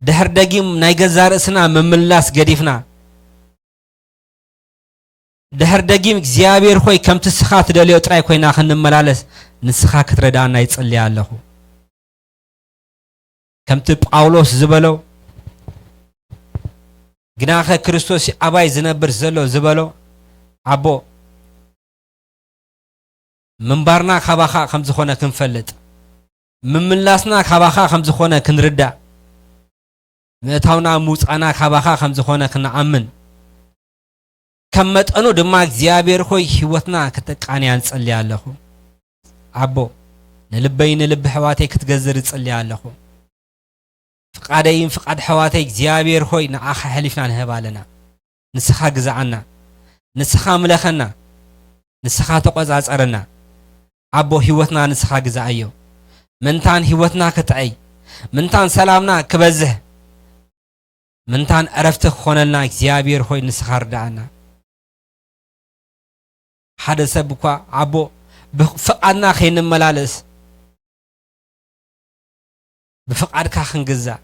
ድሕር ደጊም ናይ ገዛ ርእስና ምምላስ ገዲፍና፣ ድሕር ደጊም እግዚኣብሔር ኾይ ከምቲ ንስኻ ትደልዮ ጥራይ ኮይና ክንመላለስ ንስኻ ክትረድኣና ይጽሊ ኣለኹ። ከምቲ ጳውሎስ ዝበሎ፣ "ግናኸ ክርስቶስ ኣባይ ዝነብር ዘሎ" ዝበሎ፣ ኣቦ፣ ምንባርና ካባኻ ከም ዝኾነ ክንፈልጥ፣ ምምላስና ካባኻ ከም ዝኾነ ክንርዳእ፣ ምእታውና ምውጻእና ካባኻ ከም ዝኾነ ክንኣምን፣ ከም መጠኑ ድማ እግዚኣብሔር ሆይ ህይወትና ከተቃንያ ንጸሊ ኣለኹ። ኣቦ፣ ንልበይ ንልቢ ኣሕዋተይ ክትገዝር እጽሊ ኣለኹ። ፍቓደይን ፍቓድ ኣሕዋተይ እግዚኣብሔር ሆይ ንዓኻ ኣሕሊፍና ንህብ ኣለና። ንስኻ ግዛኣና፣ ንስኻ ምለኸና፣ ንስኻ ተቖጻጸረና። ኣቦ፣ ህይወትና ንስኻ ግዛኣዮ። ምንታን ህይወትና ክጥዕይ፣ ምንታን ሰላምና ክበዝሕ፣ ምንታን ዕረፍቲ ክኾነልና እግዚኣብሔር ሆይ ንስኻ ርድኣና። ሓደ ሰብ እኳ ኣቦ ብፍቓድና ከይንመላለስ፣ ብፍቓድካ ክንግዛእ፣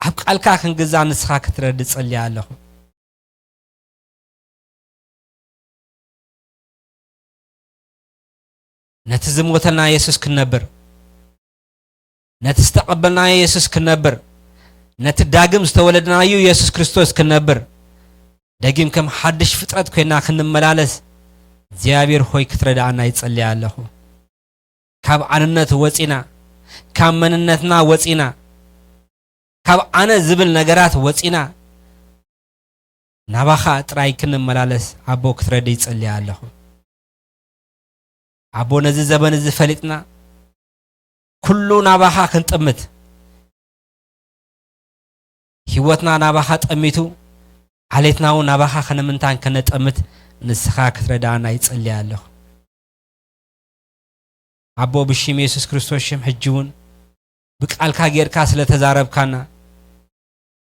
ኣብ ቃልካ ክንግዛእ ንስኻ ክትረድ እጸልይ ኣለኹ። ነቲ ዝሞተልና የሱስ ክንነብር፣ ነቲ ዝተቐበልናዮ የሱስ ክንነብር፣ ነቲ ዳግም ዝተወለድናዩ የሱስ ክርስቶስ ክንነብር፣ ደጊም ከም ሓድሽ ፍጥረት ኮይና ክንመላለስ እግዚኣብሔር ሆይ ክትረድኣና ይጸልይ ኣለኹ። ካብ ኣንነት ወጺና፣ ካብ መንነትና ወጺና፣ ካብ ኣነ ዝብል ነገራት ወጺና፣ ናባኻ ጥራይ ክንመላለስ ኣቦ ክትረዲ ይጽልያ ኣለኹ። ኣቦ ነዚ ዘበን እዚ ፈሊጥና ኩሉ ናባኻ ክንጥምት፣ ህይወትና ናባኻ ጠሚቱ፣ ዓሌትና እውን ናባኻ ከነምንታን ከነጠምት ንስኻ ክትረዳና ይጽልያ ኣለኹ። ኣቦ ብሽም የሱስ ክርስቶስ ሽም ሕጂ እውን ብቃልካ ጌርካ ስለ ተዛረብካና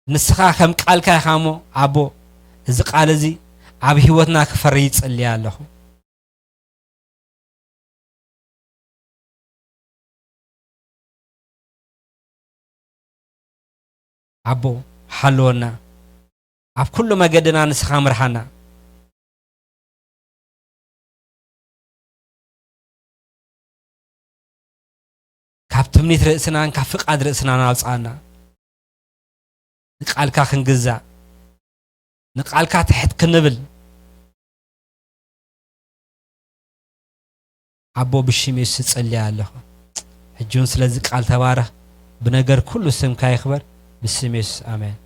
ንስኻ ከም ቃልካ ኢኻ እሞ ኣቦ እዚ ቃል እዚ ኣብ ህይወትና ክፈሪ ይጽልያ ኣለኹ። ኣቦ ሓልወና፣ ኣብ ኩሉ መገድና ንስኻ ምርሓና። ካብ ትምኒት ርእስናን ካብ ፍቓድ ርእስናን ኣውጽኣና። ንቃልካ ክንግዛእ፣ ንቃልካ ትሕት ክንብል ኣቦ ብሽም የሱስ እጸልያ ኣለኹ። ሕጂ እውን ስለዚ ቃል ተባረኽ፣ ብነገር ኩሉ ስምካ ይኽበር፣ ብስም የሱስ ኣሜን።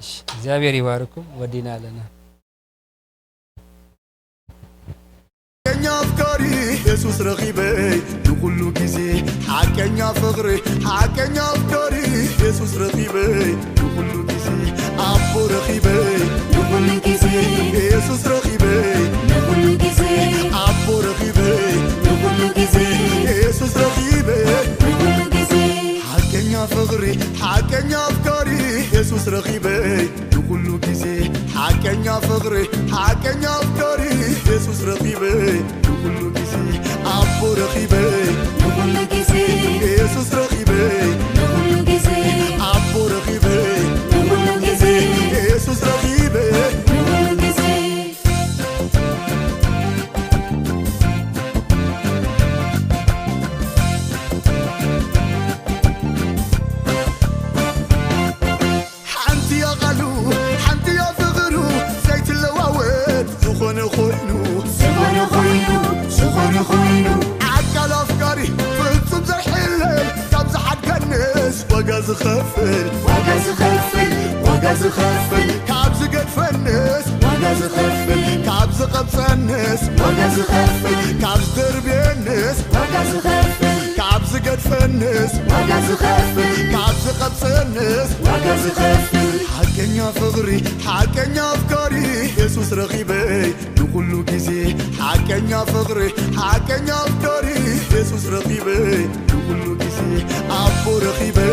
እሺ፣ እግዚኣብሔር ይባርኩም። ወዲና ኣለና። ሓቀኛ ኣፍቃሪ የሱስ ረኺበይ ንኹሉ ግዜ፣ ሓቀኛ ፍቕሪ፣ ሓቀኛ ኣፍቃሪ የሱስ ረኺበይ ንኹሉ ግዜ፣ ኣቦ ረኺበይ ንኹሉ ግዜ፣ የሱስ ረኺበይ ንኹሉ ግዜ፣ ኣቦ ረኺበይ ንኹሉ ግዜ፣ የሱስ ረኺበይ ንኹሉ ግዜ። ሓቀኛ ፍቕሪ፣ ሓቀኛ ኣፍቃሪ የሱስ ረኺበይ ንኹሉ ግዜ፣ ሓቀኛ ፍቕሪ፣ ሓቀኛ ኣፍቃሪ የሱስ ረኺበይ ንኹሉ ግዜ፣ ኣቦ ረኺበይ ንኹሉ ግዜ፣ የሱስ ረኺበይ ንኹሉ ግዜ፣ ኣቦ ረኺበይ ንኹሉ ግዜ፣ የሱስ ረኺበይ ንኹሉ ግዜ። ሓንቲ እያ ቃሉ፣ ሓንቲ እያ ፍቕሩ፣ ዘይትለዋወጥ ዝኾነ ኮይኑ፣ ዝኾነ ኮይኑ፣ ዝኾነ ኮይኑ። ኣካል ኣፍቃሪ ፍጹም ዘይሕለል፣ ካብ ዝሓድገንስ ዋጋ ዝኸፍል፣ ዋጋ ዝኸፍል፣ ዋጋ ዝኸፍል። ካብ ዝገድፈንስ ዋጋ ዝኸፍል፣ ካብ ዝቐብጸንስ ዋጋ ዝኸፍል፣ ካብ ዝደርብየንስ ዋጋ ዝኸፍል፣ ካብ ዝገድፈንስ ዋጋ ዝኸፍል፣ ካብ ዝቐብጸንስ ዋጋ ዝኸፍል። ሓቀኛ ፍቕሪ፣ ሓቀኛ ኣፍቃሪ የሱስ ረኺበይ ንኹሉ ግዜ፣ ሓቀኛ ፍቕሪ፣ ሓቀኛ ኣፍቃሪ የሱስ ረኺበይ ንኹሉ ግዜ፣ ኣቦ ረኺበይ